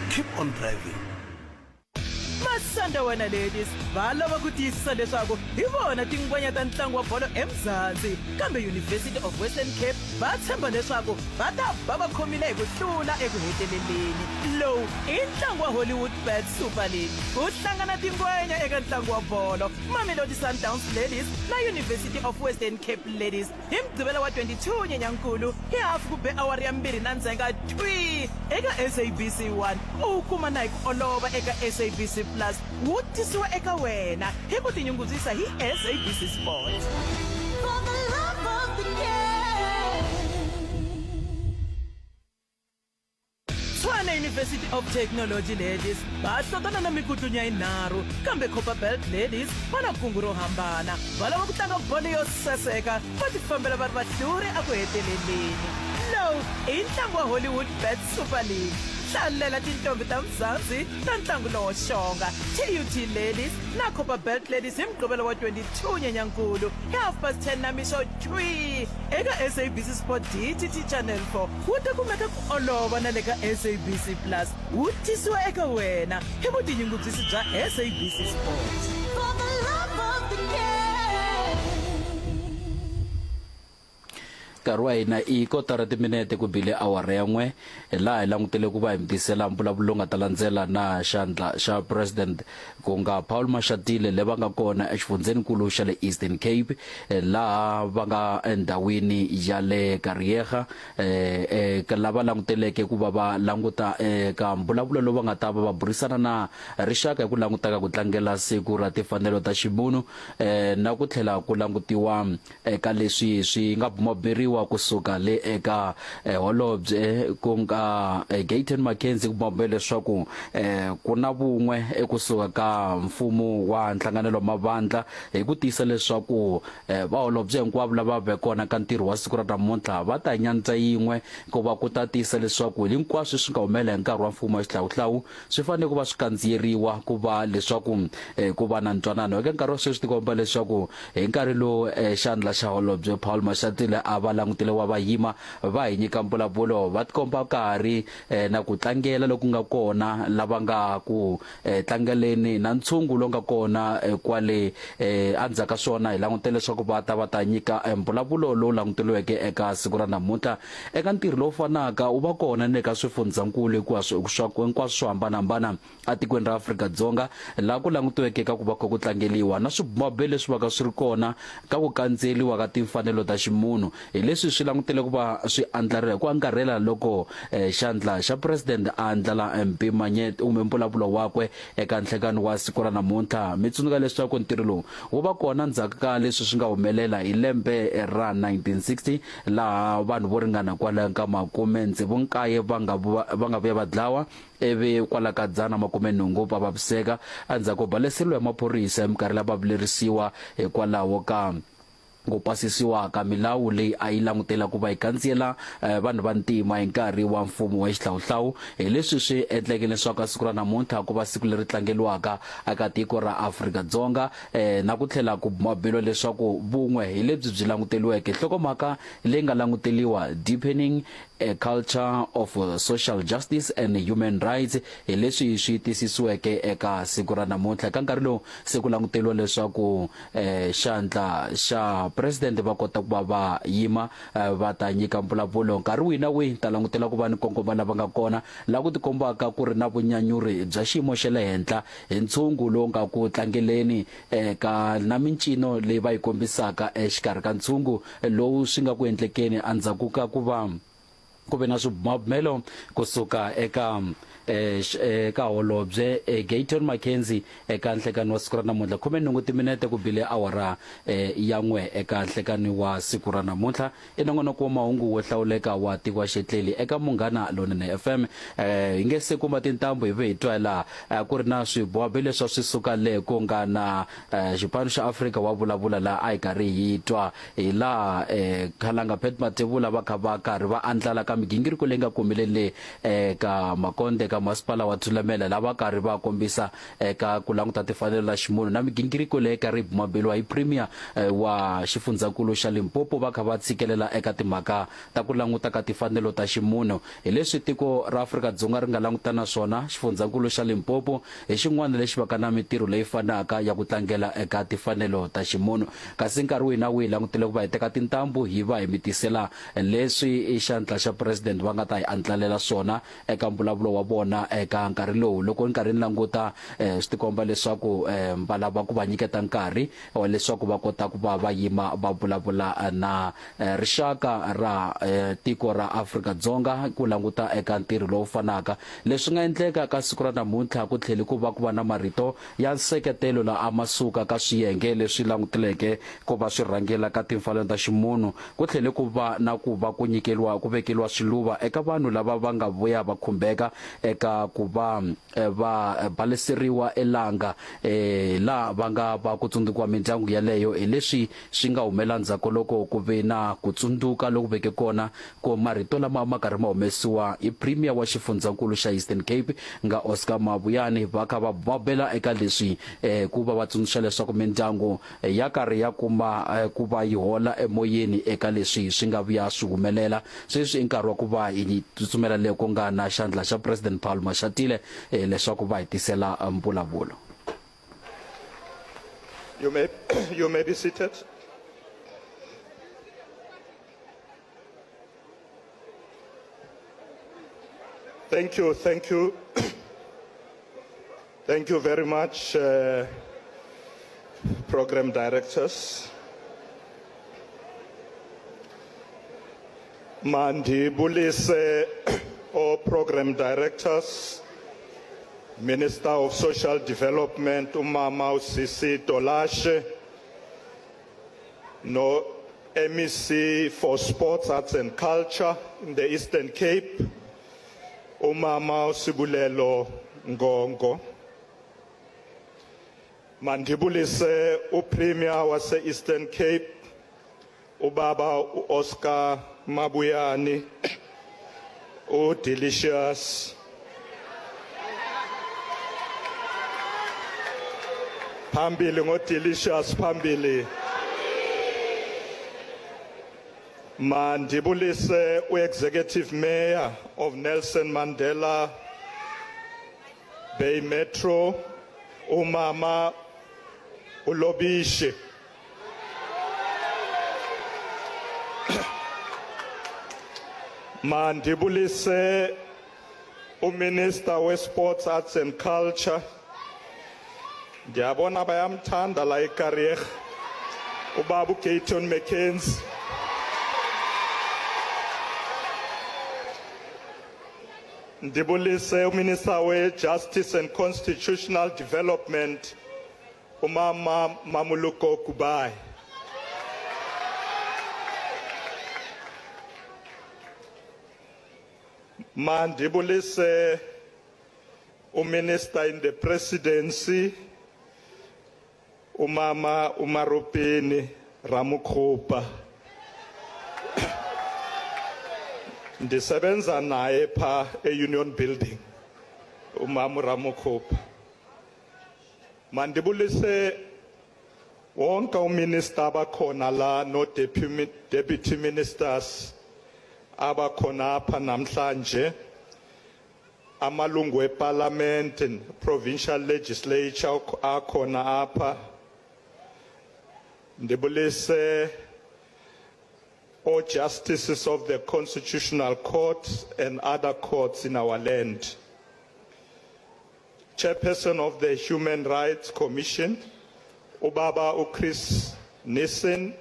Keep on driving. Masandawana Ladies va lava ku tiyisisa leswaku hi vona tingwenya ta ntlangu wa bolo eMzansi, kambe University of Western Cape va tshemba leswaku va ta ba va khomile hi ku hlula eku heteleleni. Lowu i ntlangu wa Hollywood Bet Super League. Ku hlangana tingwenya eka ntlangu wa bolo, Mamelodi Sundowns Ladies na University of Western Cape Ladies Hi Mugqivela wa 22 Nyenyankulu hi hafu ku be awara ya mbirhi na ndzhenga thwii eka SABC 1. U wu kuma na hi ku olova eka SABC Plus. Wu tisiwa eka wena hi ku tinyungubyisa hi SABC Sport. For the love of the game. Tshwane University of Technology Ladies va hlotana na mikutlunya yinharhu, kambe Copperbelt Ladies va na kungu ro hambana. Va lava ku tlanga bolo yo saseka, va tifambela va ri vahluri eku heteleleni. Lowu i ntlangu wa Hollywood Bets Super League. Hlalela tintombhi ta Mzansi ta ntlangu lowo xonga, TUT Ladies na Copperbelt Ladies hi Mugqivela wa 22 Nyenyankulu hi 10:30 namixo thwii eka SABC Sport DTT Channel 4. Wu ta kumeka ku olova na le ka SABC Plus. Wu tisiwa eka wena hi vutinyungubyisi bya SABC Sport. For the love of the game. Nkarhi wa hina i kotara timinete ku bile awara ya n'we, laha hi langutele ku va hi mi tisela mbulavulo lowu nga ta landzela na xandla xa President ku nga Paul Mashatile le va nga kona exifundzheninkulu xa le Eastern Cape laha va nga endhawini ya le Kariega eka lava languteleke ku va va languta eka mbulavulo lowu va nga ta va va burisana na rixaka hi ku languta ka ku tlangela siku ra timfanelo ta ximunhu na ku tlhela ku langutiwa Eka leswi swi nga bumabumeriwa ku suka le eka holobye ku nga Gayton McKenzie ku bumabumela leswaku ku na vun'we eku suka ka mfumo wa nhlanganelo wa mavandla hi ku tiyisa leswaku vaholobye hinkwavo lava ve kona ka ntirho wa siku ra namuntlha va ta nyandza yin'we ku va ku ta tiyisa leswaku hinkwaswo swi nga humelela hi nkarhi wa mfumo wa xihlawuhlawu swi fanele ku va swi kandziyeriwa ku va leswaku ku va na ntwanano. Eka nkarhi wa sweswi tikomba leswaku hi nkarhi lowu xandla xa holobye Paul Mashatile a va langutele wa va yima va hi nyika mbulavulo va tikomba ka ha ri na ku tlangela loku nga kona lava nga ku tlangeleni na ntshungu lowu nga kona kwale endzhaku ka swona hi langutele leswaku va ta va ta nyika mbulavulo lowu languteriweke eka siku ra namuntlha. Eka ntirho lowu fanaka wu va kona ni le ka swifundzhankulu hinkwaswo swa hinkwaswo swo hambana-hambana etikweni ra Afrika-Dzonga laha ku langutiweke ka ku va kha ku tlangeliwa na swibumabumelo leswi vaka swi ri kona ka ku kandziyeliwa ka timfanelo ta ximunhu. Hi leswi swi langutele ku va swi andlariwa hi ku angarhela loko xandla xa Presidente a andlala mpimanyeto kumbe mbulavulo wakwe eka nhlekani wa siku ra namuntlha. Mi tsundzuka leswaku ntirho lowu wu va kona ndzhaku ka leswi swi nga humelela hi lembe ra 1960 laha vanhu vo ringana kwala ka makume-tsevu-nkaye va nga va nga vuya va dlawa ivi kwala ka 180 va vaviseka endzhaku ko baleseriwa hi maphorisa hi minkarhi leyi va vilerisiwa hikwalaho ka ku pasisiwa ka milawu leyi a yi langutela ku va yi kandziyela vanhu va ntima hi nkarhi wa mfumo wa xihlawuhlawu. Hi leswi swi endleke leswaku siku ra namuntlha ku va siku leri tlangeriwaka eka tiko ra Afrika-Dzonga na ku tlhela ku bumabumeriwa leswaku vun'we hi lebyi byi languteriweke. Nhlokomhaka leyi nga languteliwa, Deepening a Culture of Social Justice and Human Rights, hi leswi swi tisisiweke eka siku ra namuntlha. Eka nkarhi lowu se ku languteriwa leswaku xandla xa President va kota ku va va yima va ta nyika mbulavulo nkarhi wihi na wihi. Ta langutela ku va ni kongoma lava nga kona laha ku tikombaka ku ri na vunyanyuri bya xiyimo xa le henhla hi ntshungu lowu nga ku tlangeleni eka na mincino leyi va yi kombisaka exikarhi ka ntshungu lowu swi nga ku endlekeni endzhaku ka ku va ku ve na swibumabumelo ku suka eka eka holobye Gayton McKenzie eka nhlekani wa siku ra namuntlha. 18 timinete ku bile awara ya n'we eka nhlekani wa siku ra namuntlha. I nongonoko wa mahungu wo hlawuleka wa tiko wa Xetleli eka Munghana Lonene FM. Hi nge se kuma tintambu hi ve hi twa laha ku ri na swibohabe leswi a swi suka le ku nga na xipano xa Afrika wa vulavula laha a hi karhi hi twa hi laha Khalanga Pat Mathebula va kha va karhi va andlala ka migingiriko leyi nga kumeleni le eka Makonde ka masipala wa Thulamela laha va karhi va kombisa eka ku languta timfanelo ta ximunhu na migingiriko leyi karhi yi bumaberiwa hi Premier wa xifundzhankulu xa Limpopo va kha va tshikelela eka timhaka ta ku languta ka timfanelo ta ximunhu. Hi leswi tiko ra Afrika-Dzonga ri nga langutana na swona, xifundzhankulu xa Limpopo hi xin'wana lexi vaka na mitirho leyi fanaka ya ku tlangela eka timfanelo ta ximunhu. Kasi nkarhi wihi na wihi langutele ku va hi teka tintambu hi va hi mi tisela leswi xandla xa President va nga ta hi andlalela swona eka mbulavulo wa vona eka nkarhi lowu. Loko ni karhi ni languta, swi tikomba leswaku va lava ku va nyiketa nkarhi wa leswaku va kota ku va va yima va vulavula na rixaka ra tiko ra Afrika-Dzonga ku languta eka ntirho lowu fanaka. Leswi nga endleka ka siku ra namuntlha ku tlhele ku va ku va na marito ya nseketelo la a ma suka ka swiyenge leswi languteleke ku va swi rhangela ka timfanelo ta ximunhu. Ku tlhele ku va na ku va ku nyikeriwa ku vekeriwa swiluva eka vanhu lava va nga vuya va khumbeka eka eka ku va va baleseriwa eLanga laha va nga va ku tsundzukiwa mindyangu yaleyo hi leswi swi nga humela ndzhaku loko ku ve na ku tsundzuka loku veke kona ku marito lama ma karhi ma humesiwa hi Premier wa xifundzhankulu xa Eastern Cape nga Oscar Mabuyane va kha va bobela eka leswi ku va va tsundzuxa leswaku mindyangu ya karhi ya kuma ku va yi hola emoyeni eka leswi swi nga vuya swi humelela. Sweswi i nkarhi wa ku va hi tsutsumela le ku nga na xandla xa President Paul Mashatile leswaku va hi tisela mbulavulo. You may, you may be seated. Thank you, thank you. Thank you very much, uh, program directors. Mandibulise all program directors, Minister of Social Development umama uSisi Tolashe, no MEC for Sports, Arts and Culture in the Eastern Cape, umama uSibulelo Ngongo. Mandibulise uPremier wase Eastern Cape ubaba uOscar Mabuyane uDelicious phambili ngoDelicious phambili Mandibulise uExecutive Mayor of Nelson Mandela Bay Metro umama uLobishe Mandibulise uMinister weSports Arts and Culture Ndiyabona bayamthanda la eKariega ubaba uGayton McKenzie Ndibulise uMinister we-Justice and Constitutional Development umama Mamuluko Kubayi. Mandibulise uMinister in the Presidency umama uMarupini Ramokgopa. Ndisebenza naye pha eUnion Building umama uRamokgopa. Mandibulise wonke uminister abakhona la no deputy ministers abakhona apha namhlanje amalungu eparliament and provincial legislature akhona apha ndibulise all justices of the constitutional court and other courts in our land chairperson of the Human Rights Commission ubaba uChris Nissen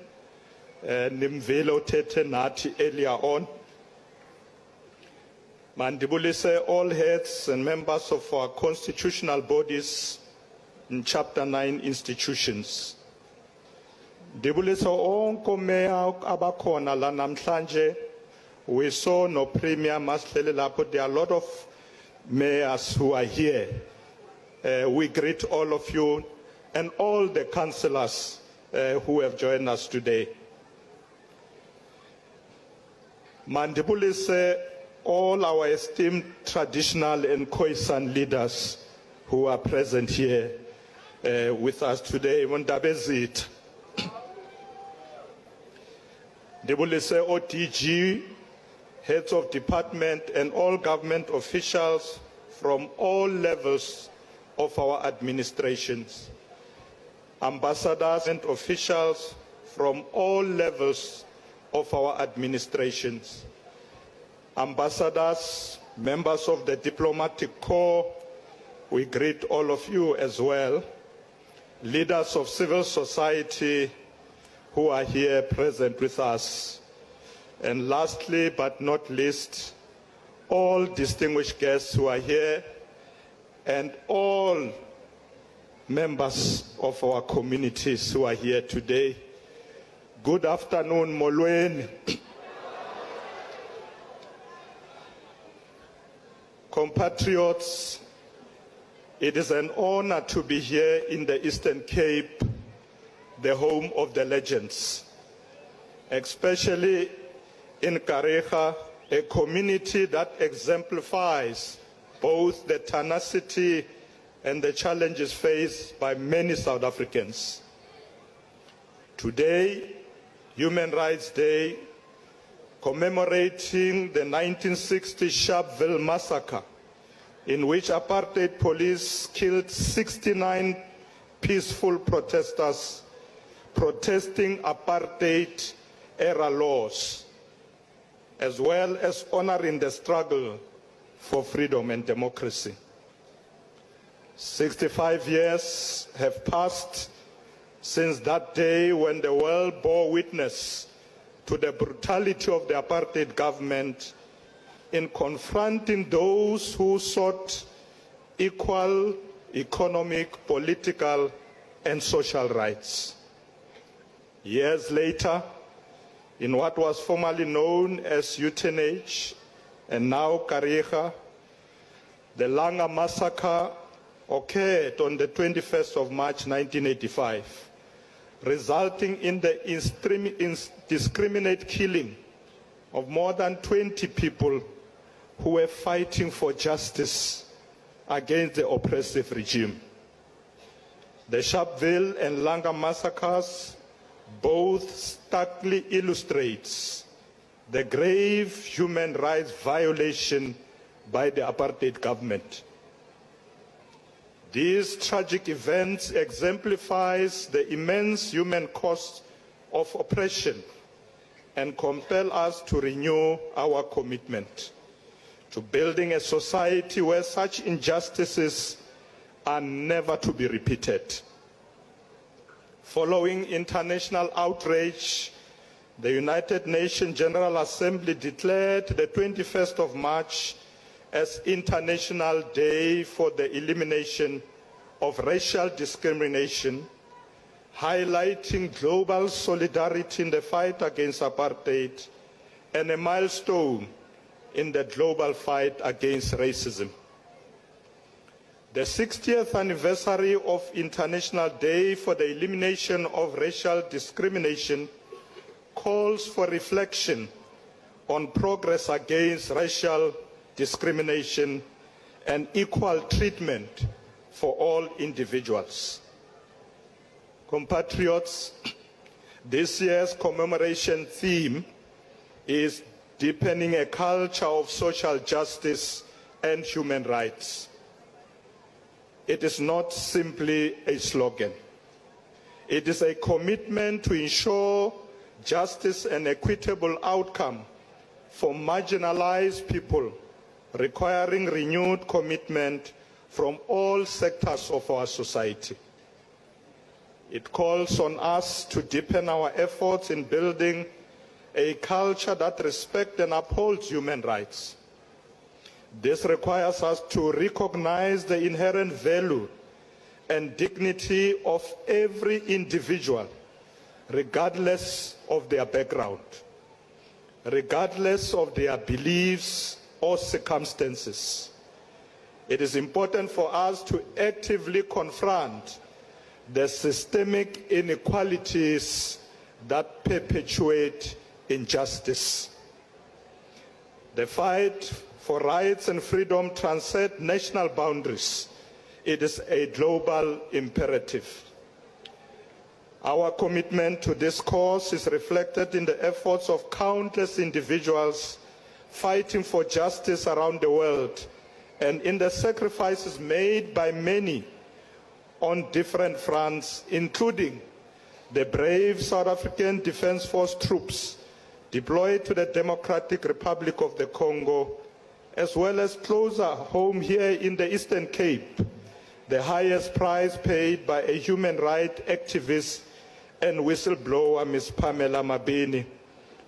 eh nimvile uthethe nathi earlier on Mandibulise all heads and members of our constitutional bodies in chapter 9 institutions Ndibulise onke omeya abakhona la namhlanje we saw no premier masihlele lapho there are a lot of mayors who are here uh, we greet all of you and all the councillors uh, who have joined us today Mandibulise all our esteemed traditional and Khoisan leaders who are present here uh, with us today. Ndabezitha. Ndibulise ODG, heads of department and all government officials from all levels of our administrations. Ambassadors and officials from all levels of our administrations. Ambassadors, members of the diplomatic corps, we greet all of you as well. Leaders of civil society who are here present with us. And lastly, but not least, all distinguished guests who are here and all members of our communities who are here today. Good afternoon, Molweni. Compatriots, it is an honor to be here in the Eastern Cape, the home of the legends, especially in Kariega, a community that exemplifies both the tenacity and the challenges faced by many South Africans. Today, Human Rights Day, commemorating the 1960 Sharpeville massacre, in which apartheid police killed 69 peaceful protesters protesting apartheid era laws, as well as honoring the struggle for freedom and democracy. 65 years have passed since that day when the world bore witness to the brutality of the apartheid government in confronting those who sought equal economic, political, and social rights. Years later, in what was formerly known as Uitenhage and now Kariega, the Langa massacre occurred on the 21st of March 1985, resulting in the indiscriminate killing of more than 20 people who were fighting for justice against the oppressive regime. The Sharpeville and Langa massacres both starkly illustrates the grave human rights violation by the apartheid government. These tragic events exemplifies the immense human cost of oppression and compel us to renew our commitment to building a society where such injustices are never to be repeated. Following international outrage, the United Nations General Assembly declared the 21st of March as International Day for the Elimination of Racial Discrimination, highlighting global solidarity in the fight against apartheid and a milestone in the global fight against racism. The 60th anniversary of International Day for the Elimination of Racial Discrimination calls for reflection on progress against racial discrimination and equal treatment for all individuals. Compatriots, this year's commemoration theme is deepening a culture of social justice and human rights. It is not simply a slogan. It is a commitment to ensure justice and equitable outcome for marginalized people, requiring renewed commitment from all sectors of our society. It calls on us to deepen our efforts in building a culture that respects and upholds human rights. This requires us to recognize the inherent value and dignity of every individual, regardless of their background, regardless of their beliefs or circumstances. It is important for us to actively confront the systemic inequalities that perpetuate injustice. The fight for rights and freedom transcends national boundaries. It is a global imperative. Our commitment to this cause is reflected in the efforts of countless individuals fighting for justice around the world and in the sacrifices made by many on different fronts, including the brave South African Defence Force troops deployed to the Democratic Republic of the Congo, as well as closer home here in the Eastern Cape, the highest price paid by a human rights activist and whistleblower, Ms. Pamela Mabini,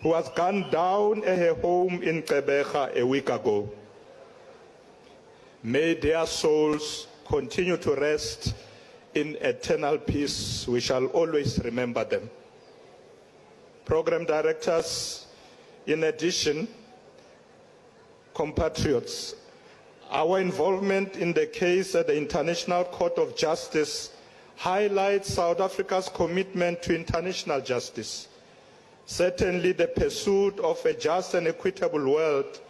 who was gunned down at her home in Gqeberha a week ago. May their souls continue to rest in eternal peace. We shall always remember them. Program directors, in addition, compatriots, Our involvement in the case at the International Court of Justice highlights South Africa's commitment to international justice. Certainly, the pursuit of a just and equitable world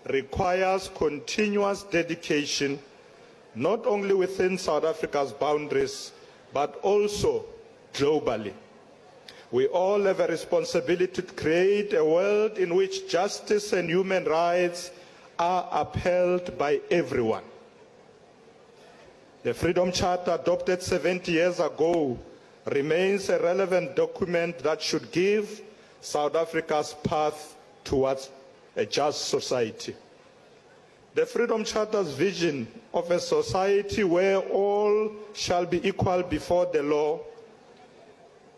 requires continuous dedication, not only within South Africa's boundaries, but also globally. We all have a responsibility to create a world in which justice and human rights are upheld by everyone. The Freedom Charter, adopted 70 years ago, remains a relevant document that should give South Africa's path towards a just society. The Freedom Charter's vision of a society where all shall be equal before the law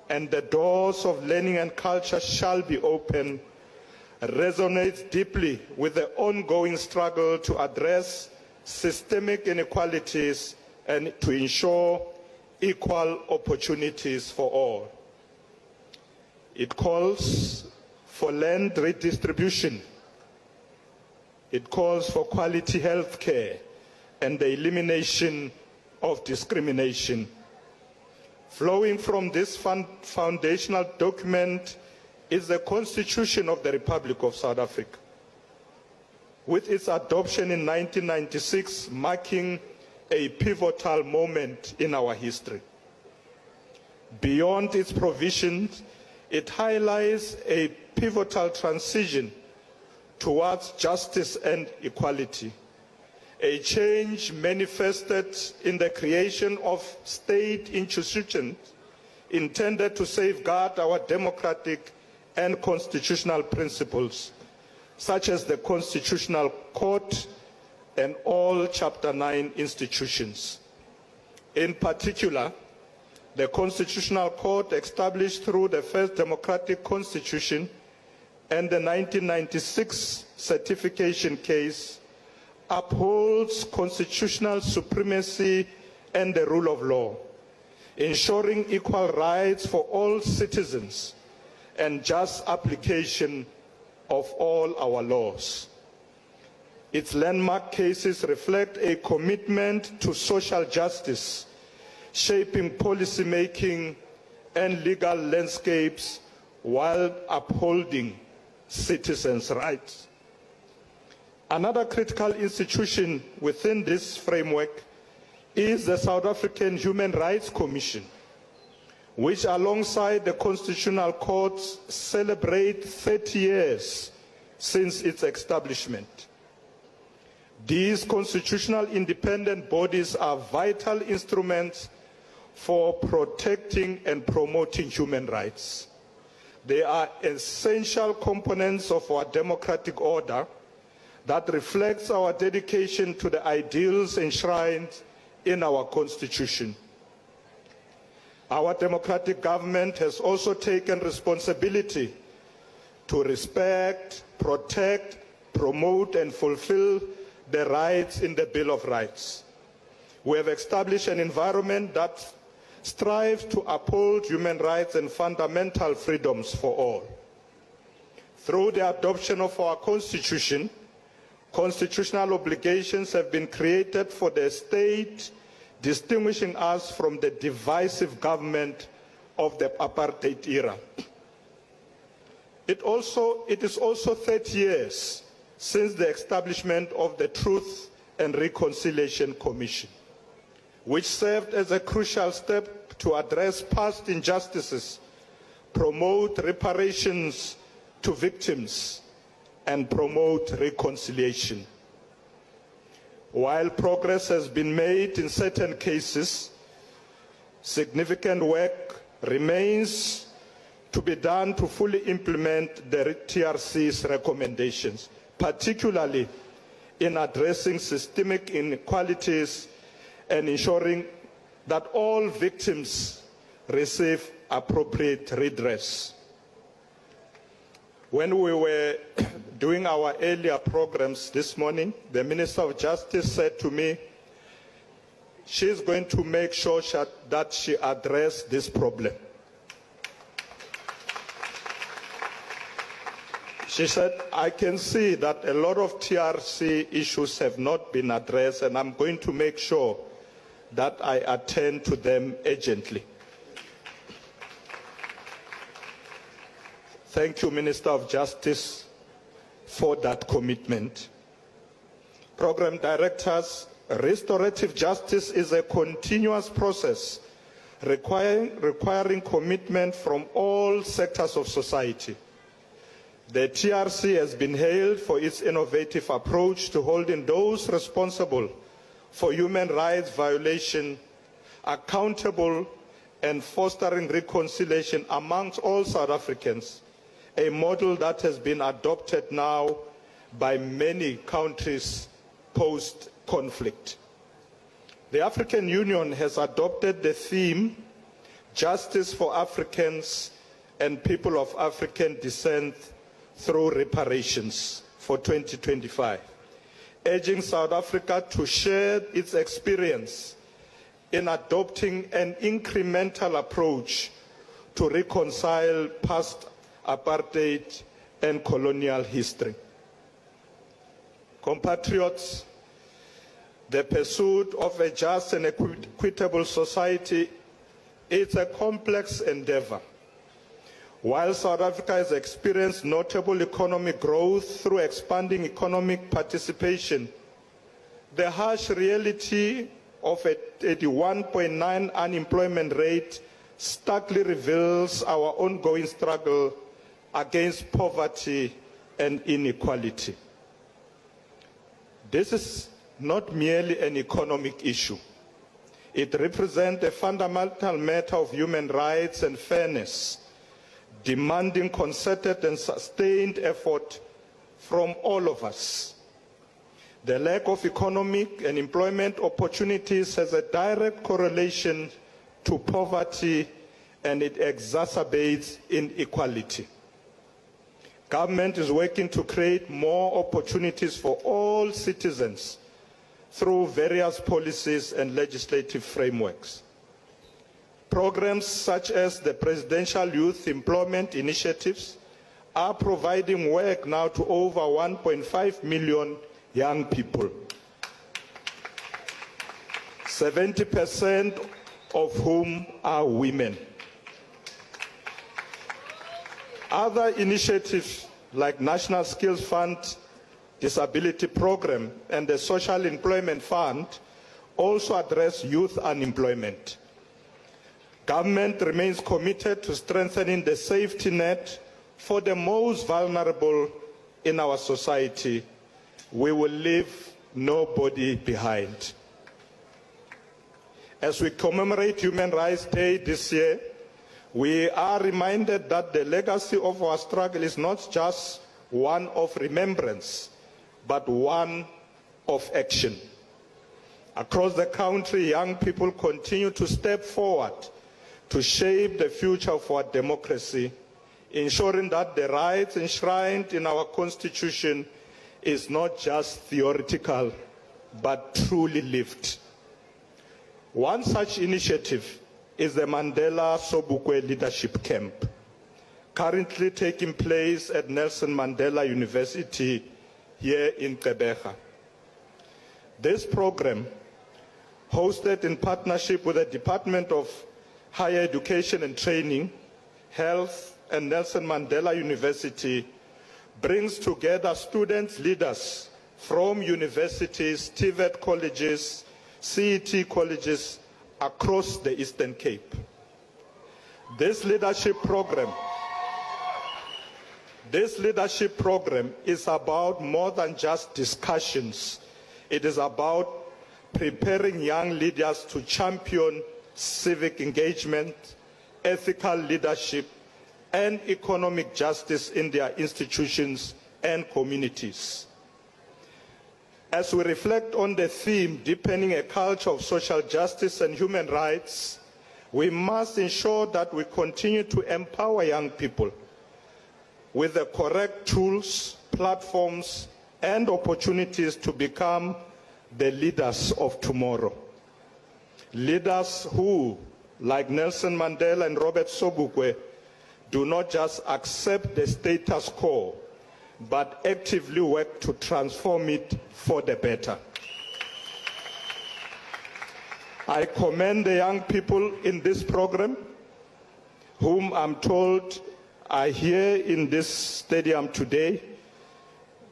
and the doors of learning and culture shall be open resonates deeply with the ongoing struggle to address systemic inequalities and to ensure equal opportunities for all. It calls for land redistribution. It calls for quality health care and the elimination of discrimination. Flowing from this foundational document is the Constitution of the Republic of South Africa, with its adoption in 1996 marking a pivotal moment in our history. Beyond its provisions, it highlights a pivotal transition towards justice and equality, a change manifested in the creation of state institutions intended to safeguard our democratic and constitutional principles, such as the Constitutional Court and all Chapter 9 institutions. In particular, the Constitutional Court established through the first democratic constitution and the 1996 certification case upholds constitutional supremacy and the rule of law, ensuring equal rights for all citizens and just application of all our laws. Its landmark cases reflect a commitment to social justice, shaping policy making and legal landscapes while upholding citizens' rights. Another critical institution within this framework is the South African Human Rights Commission, which alongside the Constitutional Courts celebrate 30 years since its establishment. These constitutional independent bodies are vital instruments for protecting and promoting human rights. They are essential components of our democratic order that reflects our dedication to the ideals enshrined in our Constitution. Our democratic government has also taken responsibility to respect, protect, promote and fulfill the rights in the Bill of Rights. We have established an environment that strives to uphold human rights and fundamental freedoms for all. Through the adoption of our Constitution, constitutional obligations have been created for the state, distinguishing us from the divisive government of the apartheid era. It, also, it is also 30 years since the establishment of the Truth and Reconciliation Commission, which served as a crucial step to address past injustices, promote reparations to victims, and promote reconciliation. While progress has been made in certain cases, significant work remains to be done to fully implement the TRC's recommendations, particularly in addressing systemic inequalities and ensuring that all victims receive appropriate redress. When we were doing our earlier programs this morning, the Minister of Justice said to me, she's going to make sure that she addresses this problem. She said, I can see that a lot of TRC issues have not been addressed, and I'm going to make sure that I attend to them urgently. Thank you, Minister of Justice, for that commitment. Program Directors, restorative justice is a continuous process requiring, requiring commitment from all sectors of society. The TRC has been hailed for its innovative approach to holding those responsible for human rights violation accountable and fostering reconciliation amongst all South Africans, a model that has been adopted now by many countries post-conflict. The African Union has adopted the theme Justice for Africans and People of African Descent through Reparations for 2025, urging South Africa to share its experience in adopting an incremental approach to reconcile past apartheid and colonial history. Compatriots, the pursuit of a just and equitable society is a complex endeavor. While South Africa has experienced notable economic growth through expanding economic participation, the harsh reality of a 31.9 unemployment rate starkly reveals our ongoing struggle against poverty and inequality. This is not merely an economic issue. It represents a fundamental matter of human rights and fairness, demanding concerted and sustained effort from all of us. The lack of economic and employment opportunities has a direct correlation to poverty and it exacerbates inequality. Government is working to create more opportunities for all citizens through various policies and legislative frameworks. Programs such as the Presidential Youth Employment Initiatives are providing work now to over 1.5 million young people. 70% of whom are women. Other initiatives like National Skills Fund, Disability Program and the Social Employment Fund also address youth unemployment. Government remains committed to strengthening the safety net for the most vulnerable in our society. We will leave nobody behind. As we commemorate Human Rights Day this year, we are reminded that the legacy of our struggle is not just one of remembrance, but one of action. Across the country, young people continue to step forward to shape the future of our democracy, ensuring that the rights enshrined in our constitution is not just theoretical, but truly lived. One such initiative is the Mandela Sobukwe Leadership Camp, currently taking place at Nelson Mandela University here in Gqeberha. This program, hosted in partnership with the Department of Higher Education and Training, Health and Nelson Mandela University, brings together students leaders from universities, TVET colleges, CET colleges across the Eastern Cape. This leadership program This leadership program is about more than just discussions. It is about preparing young leaders to champion civic engagement, ethical leadership, and economic justice in their institutions and communities. As we reflect on the theme, deepening a culture of social justice and human rights, we must ensure that we continue to empower young people with the correct tools, platforms, and opportunities to become the leaders of tomorrow. Leaders who, like Nelson Mandela and Robert Sobukwe, do not just accept the status quo, but actively work to transform it for the better. I commend the young people in this program, whom I'm told are here in this stadium today,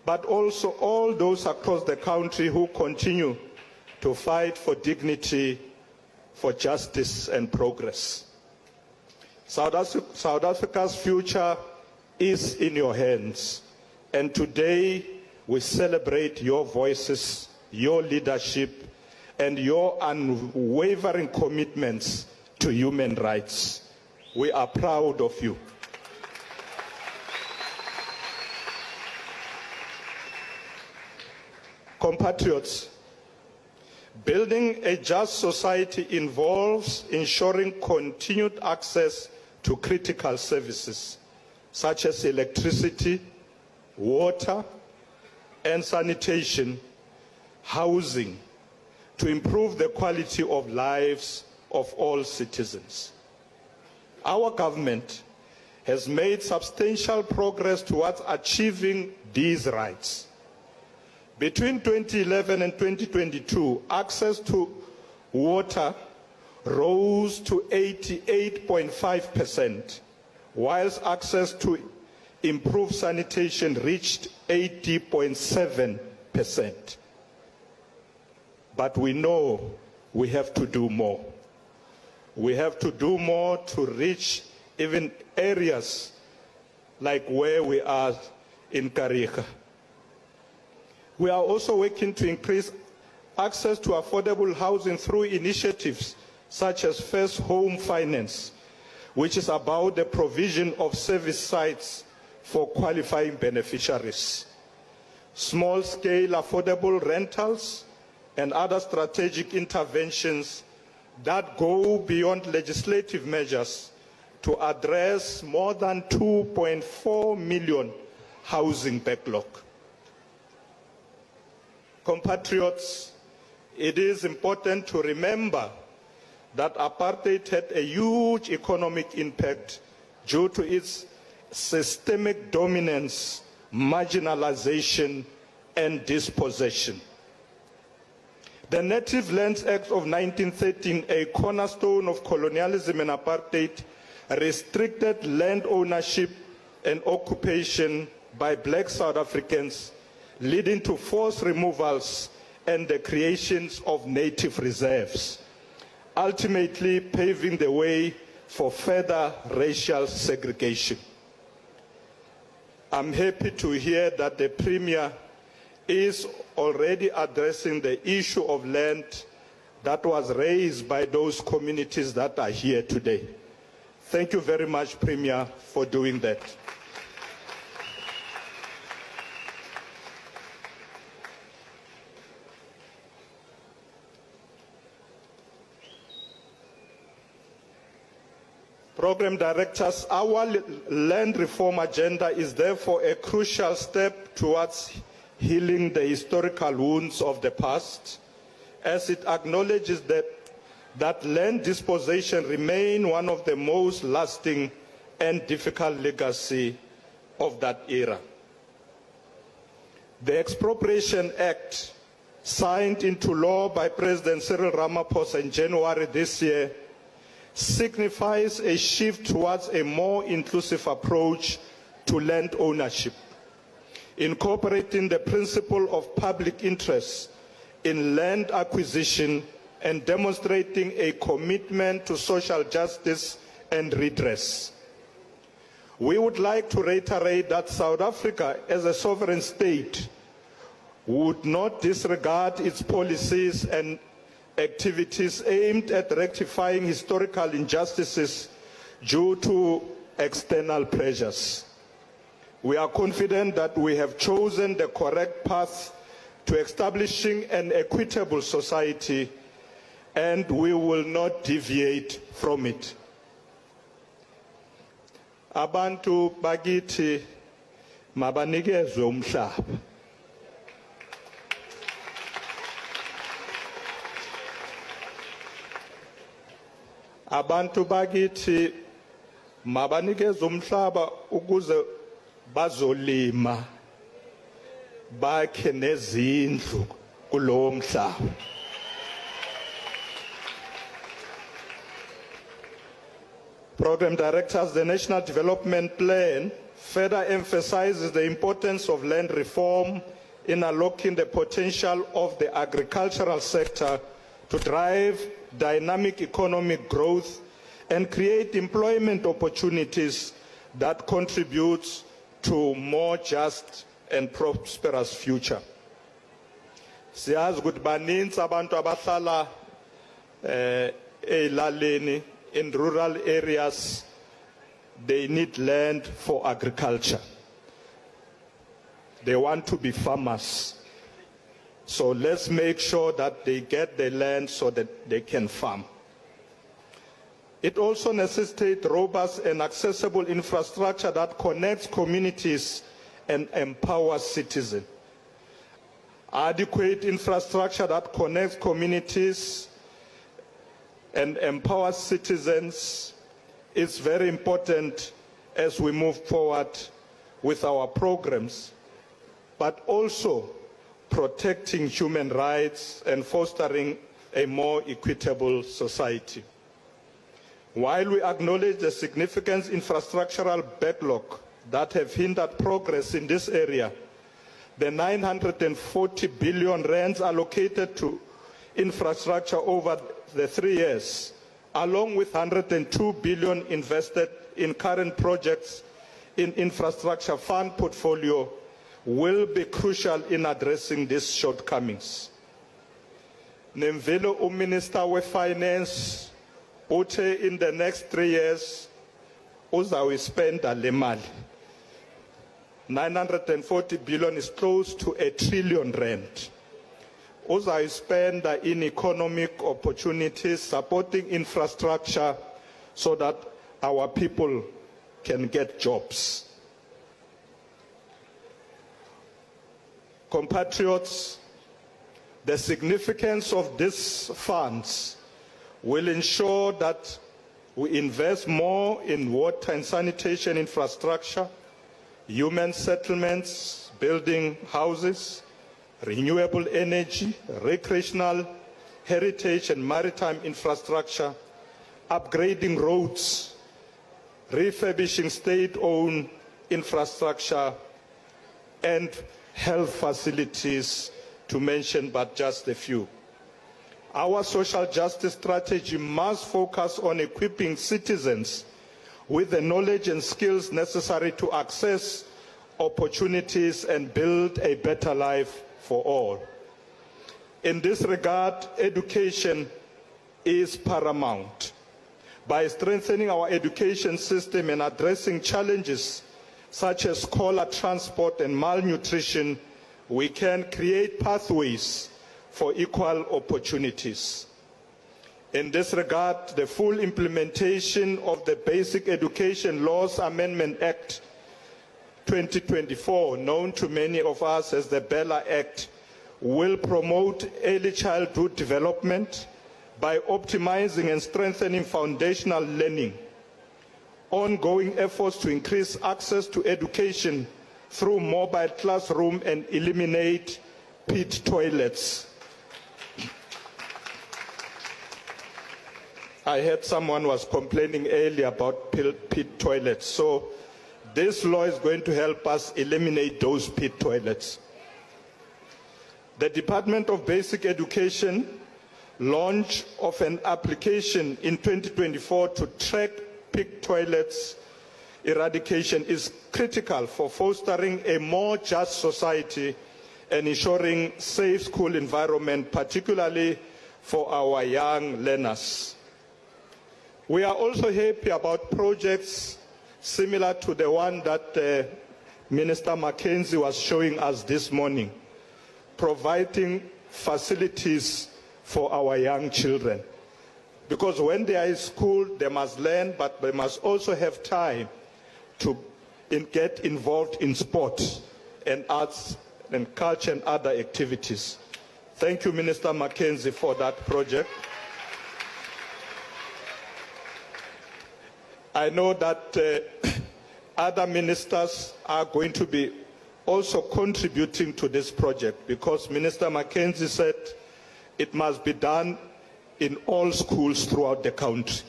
but also all those across the country who continue to fight for dignity, for justice and progress. South, Af South Africa's future is in your hands, and today we celebrate your voices, your leadership, and your unwavering commitments to human rights. We are proud of you. Compatriots, building a just society involves ensuring continued access to critical services such as electricity, water, and sanitation, housing, to improve the quality of lives of all citizens. Our government has made substantial progress towards achieving these rights. Between 2011 and 2022, access to water rose to 88.5%, whilst access to improved sanitation reached 80.7%. But we know we have to do more. We have to do more to reach even areas like where we are in Kariega. We are also working to increase access to affordable housing through initiatives such as First Home Finance, which is about the provision of service sites for qualifying beneficiaries. Small-scale affordable rentals and other strategic interventions that go beyond legislative measures to address more than 2.4 million housing backlog. Compatriots, it is important to remember that apartheid had a huge economic impact due to its systemic dominance, marginalization, and dispossession. The Native Lands Act of 1913, a cornerstone of colonialism and apartheid, restricted land ownership and occupation by black South Africans, leading to forced removals and the creations of native reserves, ultimately paving the way for further racial segregation. I'm happy to hear that the Premier is already addressing the issue of land that was raised by those communities that are here today. Thank you very much, Premier, for doing that. Program directors, our land reform agenda is therefore a crucial step towards healing the historical wounds of the past, as it acknowledges that, that land dispossession remain one of the most lasting and difficult legacy of that era. The Expropriation Act, signed into law by President Cyril Ramaphosa in January this year, signifies a shift towards a more inclusive approach to land ownership, incorporating the principle of public interest in land acquisition and demonstrating a commitment to social justice and redress. We would like to reiterate that South Africa, as a sovereign state, would not disregard its policies and activities aimed at rectifying historical injustices due to external pressures. We are confident that we have chosen the correct path to establishing an equitable society and we will not deviate from it. Abantu bakithi mabanikezwe umhlaba. Abantu bakithi mabanikezwe umhlaba ukuze bazolima. Bakhe nezindlu kulowo mhlaba. Program directors, the National Development Plan further emphasizes the importance of land reform in unlocking the potential of the agricultural sector to drive dynamic economic growth and create employment opportunities that contributes to more just and prosperous future. Siyazi ukuthi baninzi abantu abahlala eh ezilalini in rural areas they need land for agriculture. They want to be farmers. So let's make sure that they get the land so that they can farm. It also necessitates robust and accessible infrastructure that connects communities and empowers citizens. Adequate infrastructure that connects communities and empowers citizens is very important as we move forward with our programs, but also protecting human rights and fostering a more equitable society. While we acknowledge the significant infrastructural backlog that have hindered progress in this area, the 940 billion rands allocated to infrastructure over the three years, along with 102 billion invested in current projects in infrastructure fund portfolio, will be crucial in addressing these shortcomings. Nemvelo uMinister we-Finance uthe in the next three years uzawuyispenda le mali. 940 billion is close to a trillion rand. Uzayispenda in economic opportunities, supporting infrastructure so that our people can get jobs. Compatriots, the significance of these funds will ensure that we invest more in water and sanitation infrastructure, human settlements, building houses, renewable energy, recreational, heritage and maritime infrastructure, upgrading roads, refurbishing state-owned infrastructure and health facilities, to mention but just a few. Our social justice strategy must focus on equipping citizens with the knowledge and skills necessary to access opportunities and build a better life for all. In this regard, education is paramount. By strengthening our education system and addressing challenges such as scholar transport and malnutrition, we can create pathways for equal opportunities. In this regard, the full implementation of the Basic Education Laws Amendment Act 2024, known to many of us as the Bella Act, will promote early childhood development by optimizing and strengthening foundational learning. Ongoing efforts to increase access to education through mobile classroom and eliminate pit toilets. I heard someone was complaining earlier about pit toilets. So this law is going to help us eliminate those pit toilets. The Department of Basic Education launch of an application in 2024 to track pit toilets eradication is critical for fostering a more just society and ensuring safe school environment, particularly for our young learners. We are also happy about projects similar to the one that uh, Minister Mackenzie was showing us this morning, providing facilities for our young children. Because when they are in school, they must learn, but they must also have time to in get involved in sports and arts and culture and other activities. Thank you, Minister Mackenzie, for that project. I know that uh, other ministers are going to be also contributing to this project because Minister Mackenzie said it must be done in all schools throughout the country.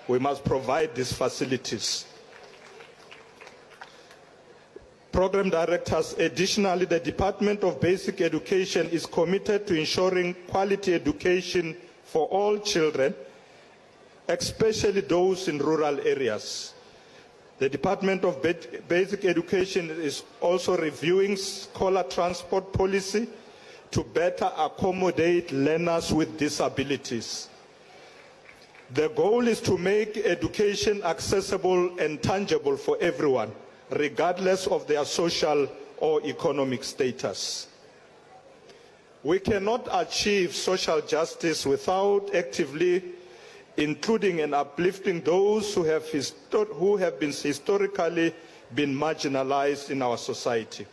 We must provide these facilities. Program directors, additionally, the Department of Basic Education is committed to ensuring quality education for all children, especially those in rural areas. The Department of Basic Education is also reviewing scholar transport policy to better accommodate learners with disabilities. The goal is to make education accessible and tangible for everyone, regardless of their social or economic status. We cannot achieve social justice without actively including and uplifting those who have, who have been historically been marginalized in our society.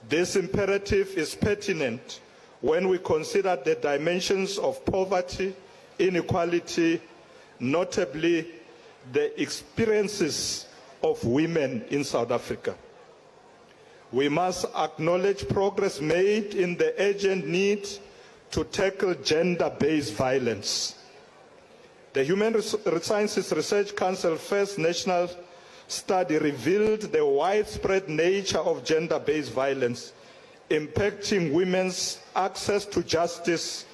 This imperative is pertinent when we consider the dimensions of poverty, inequality, notably the experiences of women in South Africa. We must acknowledge progress made in the urgent need to tackle gender-based violence. The Human Sciences Research Council first national study revealed the widespread nature of gender-based violence, impacting women's access to justice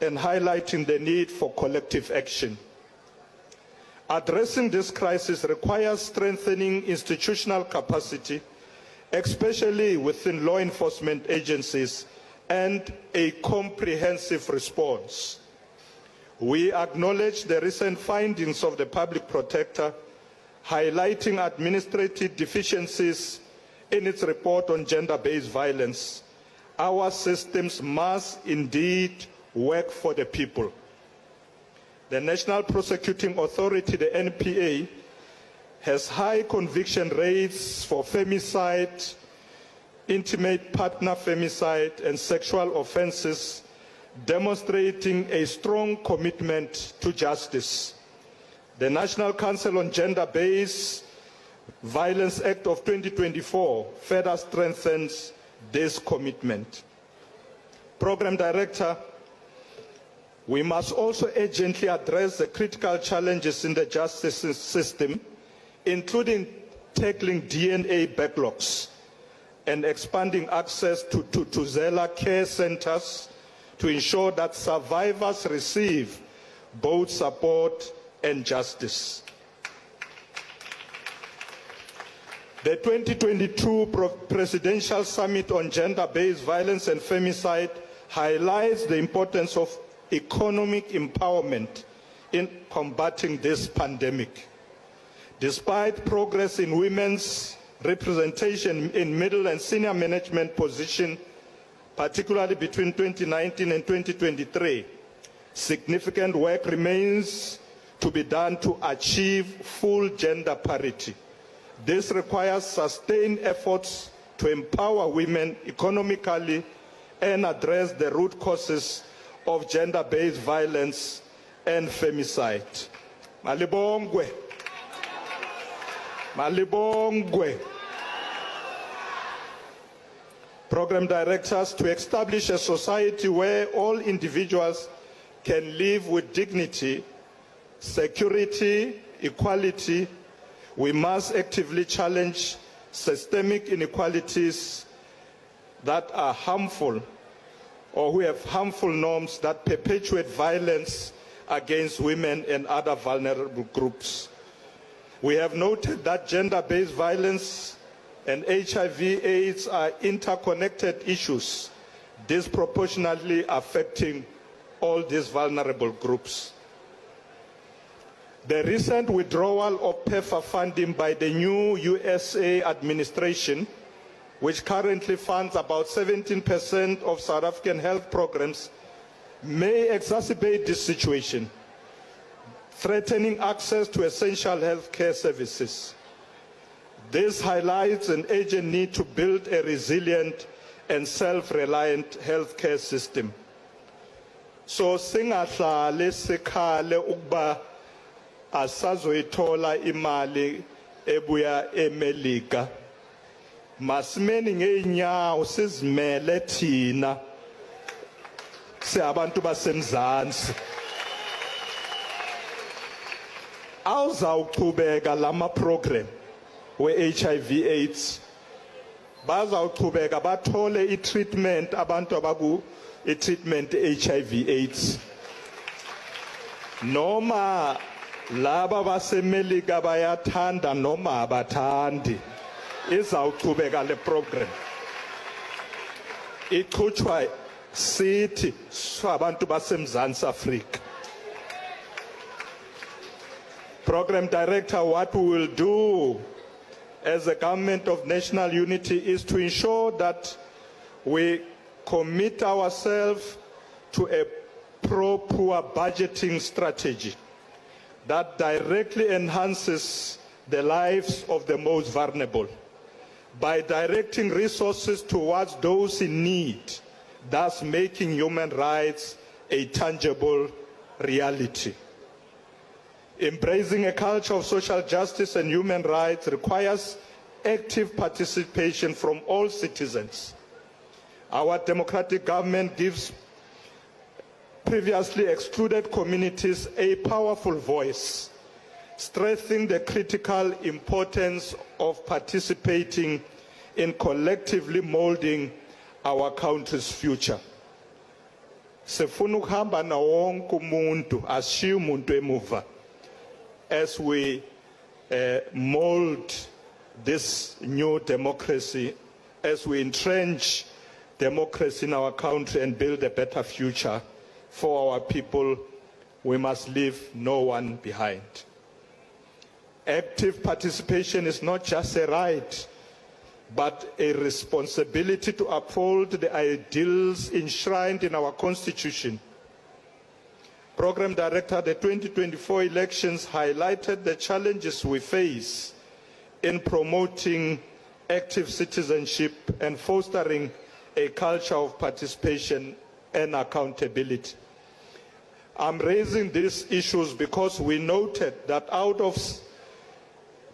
and highlighting the need for collective action. Addressing this crisis requires strengthening institutional capacity, especially within law enforcement agencies, and a comprehensive response. We acknowledge the recent findings of the Public Protector highlighting administrative deficiencies in its report on gender-based violence. Our systems must indeed work for the people. The National Prosecuting Authority, the NPA, has high conviction rates for femicide, intimate partner femicide, and sexual offenses, demonstrating a strong commitment to justice. The National Council on Gender-Based Violence Act of 2024 further strengthens this commitment. Program Director, we must also urgently address the critical challenges in the justice system, including tackling DNA backlogs and expanding access to Tutuzela care centers to ensure that survivors receive both support and justice. The 2022 Presidential Summit on Gender-Based Violence and Femicide highlights the importance of economic empowerment in combating this pandemic. Despite progress in women's representation in middle and senior management position, particularly between 2019 and 2023, significant work remains to be done to achieve full gender parity. This requires sustained efforts to empower women economically and address the root causes of gender-based violence and femicide. Malibongwe. Malibongwe. Program directors to establish a society where all individuals can live with dignity, security, equality, we must actively challenge systemic inequalities that are harmful or who have harmful norms that perpetuate violence against women and other vulnerable groups. We have noted that gender-based violence and HIV AIDS are interconnected issues disproportionately affecting all these vulnerable groups. The recent withdrawal of PEFA funding by the new USA administration, which currently funds about 17% of South African health programs, may exacerbate this situation, threatening access to essential health care services. This highlights an urgent need to build a resilient and self-reliant healthcare system. So singahlali sikhale ukuba asazoyithola imali ebuya eMelika. Masimeni ngeenyawo sizimele thina singabantu baseMzansi. Awuzawuchubeka lama program we-HIV AIDS, bazawuchubeka bathole i-treatment abantu abaku i-treatment HIV AIDS, noma laba baseMelika bayathanda noma abathandi, izawuchubeka le program ichutshwa sithi sabantu baseMzansi Afrika. Program Director, what we will do as a government of national unity is to ensure that we commit ourselves to a pro-poor budgeting strategy that directly enhances the lives of the most vulnerable by directing resources towards those in need, thus making human rights a tangible reality. Embracing a culture of social justice and human rights requires active participation from all citizens. Our democratic government gives previously excluded communities a powerful voice, stressing the critical importance of participating in collectively molding our country's future. Sifuna ukuhamba nawonke umuntu, asishiye umuntu emuva as we mold this new democracy, as we entrench democracy in our country and build a better future for our people. We must leave no one behind. Active participation is not just a right, but a responsibility to uphold the ideals enshrined in our Constitution. Program Director, the 2024 elections highlighted the challenges we face in promoting active citizenship and fostering a culture of participation and accountability. I'm raising these issues because we noted that out of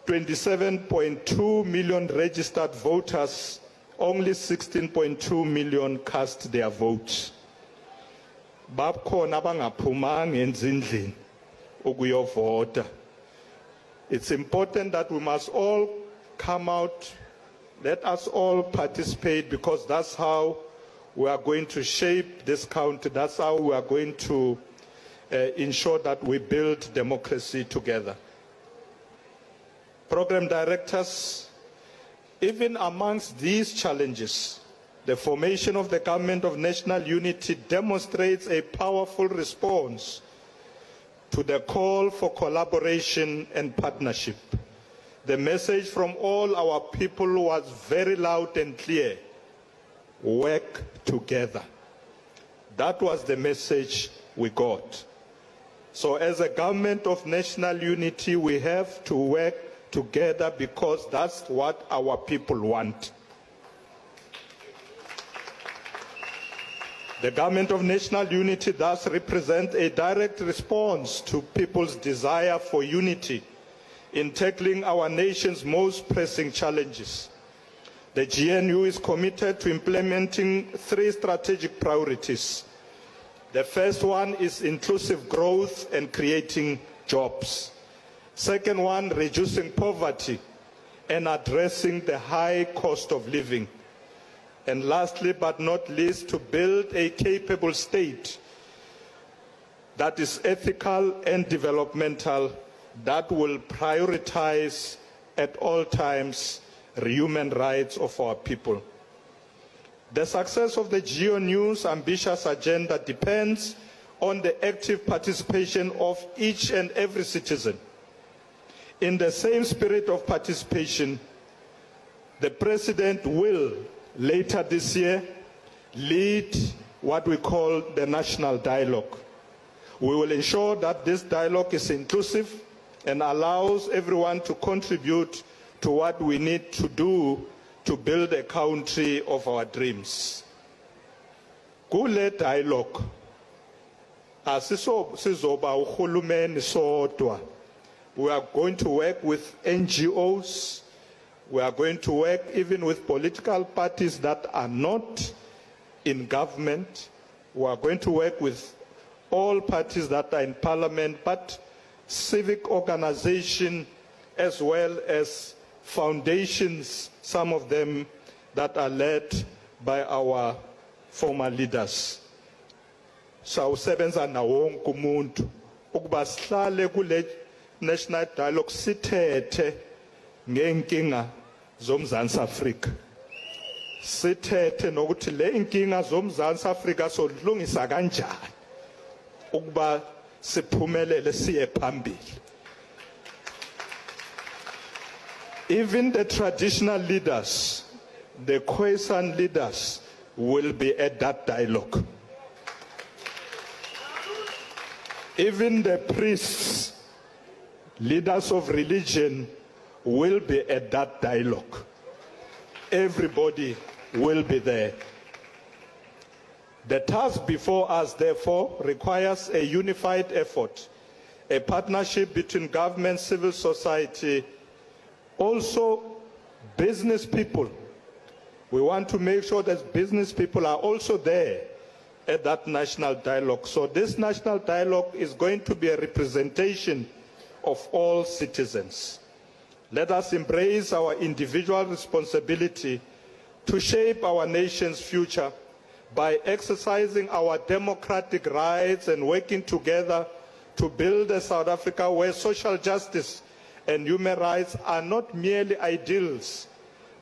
27.2 million registered voters, only 16.2 million cast their votes. Bakhona abangaphumanga ezindlini ukuyovota. It's important that we must all come out. Let us all participate, because that's how we are going to shape this country. That's how we are going to ensure that we build democracy together. Program directors, even amongst these challenges, the formation of the Government of National Unity demonstrates a powerful response to the call for collaboration and partnership. The message from all our people was very loud and clear. Work together. That was the message we got. So as a government of national unity, we have to work together because that's what our people want. The government of national unity thus represents a direct response to people's desire for unity in tackling our nation's most pressing challenges. The GNU is committed to implementing three strategic priorities. The first one is inclusive growth and creating jobs. Second one, reducing poverty and addressing the high cost of living. And lastly, but not least, to build a capable state that is ethical and developmental, that will prioritize at all times the human rights of our people. The success of the GeoNews ambitious agenda depends on the active participation of each and every citizen. In the same spirit of participation, the President will, later this year, lead what we call the national dialogue. We will ensure that this dialogue is inclusive and allows everyone to contribute to what we need to do to build a country of our dreams. Kule dialogue, asiso sizoba uhulumeni sodwa. We are going to work with NGOs, We are going to work even with political parties that are not in government. We are going to work with all parties that are in parliament, but civic organization as well as foundations, some of them that are led by our former leaders. Sawusebenza nawo wonke umuntu ukuba sihlale kule national dialogue sithethe ngeenkinga zoMzantsi Afrika. Sithethe nokuthi le inkinga zoMzantsi Afrika solungisa kanjani ukuba siphumelele siye phambili. Even the traditional leaders, the Khoisan leaders will be at that dialogue. Even the priests, leaders of religion will be at that dialogue. Everybody will be there. The task before us, therefore, requires a unified effort, a partnership between government, civil society, also business people. We want to make sure that business people are also there at that national dialogue. So this national dialogue is going to be a representation of all citizens. Let us embrace our individual responsibility to shape our nation's future by exercising our democratic rights and working together to build a South Africa where social justice and human rights are not merely ideals,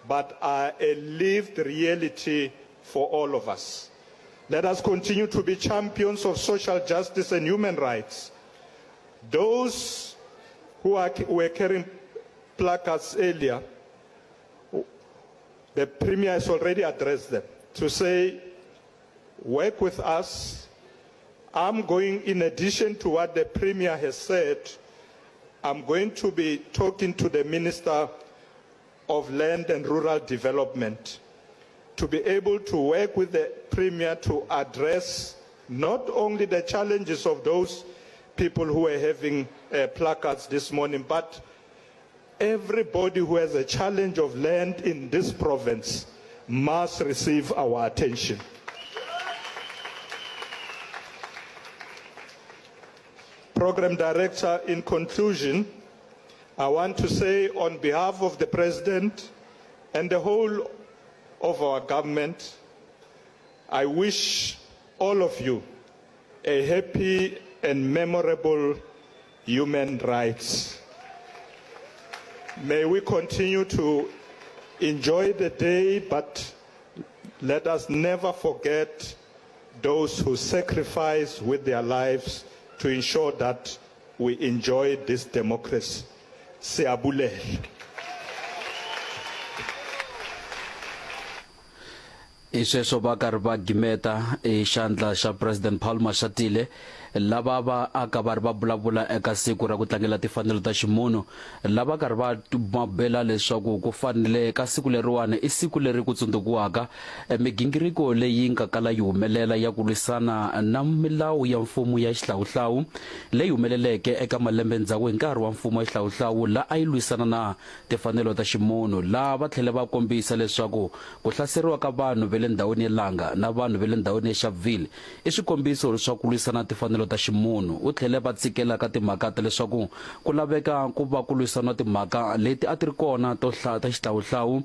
but are a lived reality for all of us. Let us continue to be champions of social justice and human rights. Those who are, were carrying placards earlier, the Premier has already addressed them to say, work with us. I'm going, in addition to what the Premier has said, I'm going to be talking to the Minister of Land and Rural Development to be able to work with the Premier to address not only the challenges of those people who were having uh, placards this morning, but everybody who has a challenge of land in this province must receive our attention. Program Director, in conclusion, I want to say on behalf of the President and the whole of our government, I wish all of you a happy and memorable human rights. May we continue to enjoy the day, but let us never forget those who sacrifice with their lives to ensure that we enjoy this democracy. Siyabulela. I sweswo va karhi va gimeta i xandla xa President Paul Mashatile lava va aka va ri va vulavula eka siku ra ku tlangela tifanelo ta ximunhu lava karhi va mabela leswaku ku fanele ka siku leriwani i siku leri ku tsundzukiwaka migingiriko leyi nga kala yi humelela ya ku lwisana na milawu ya mfumo ya xihlawuhlawu leyi humeleleke eka malembe ndzhaku hi nkarhi wa mfumo wa xihlawuhlawu la a yi lwisana na tifanelo ta ximunhu laha va tlhele va kombisa leswaku ku hlaseriwa ka vanhu va le ndhawini ya Langa na vanhu va le ndhawini ya Sharpeville i swikombiso swa ku lwisana timfanelo ta ximunhu. U tlhele va tsikela ka timhaka ta leswaku ku laveka ku va ku lwisaniwa timhaka leti a ti ri kona to ta xihlawuhlawu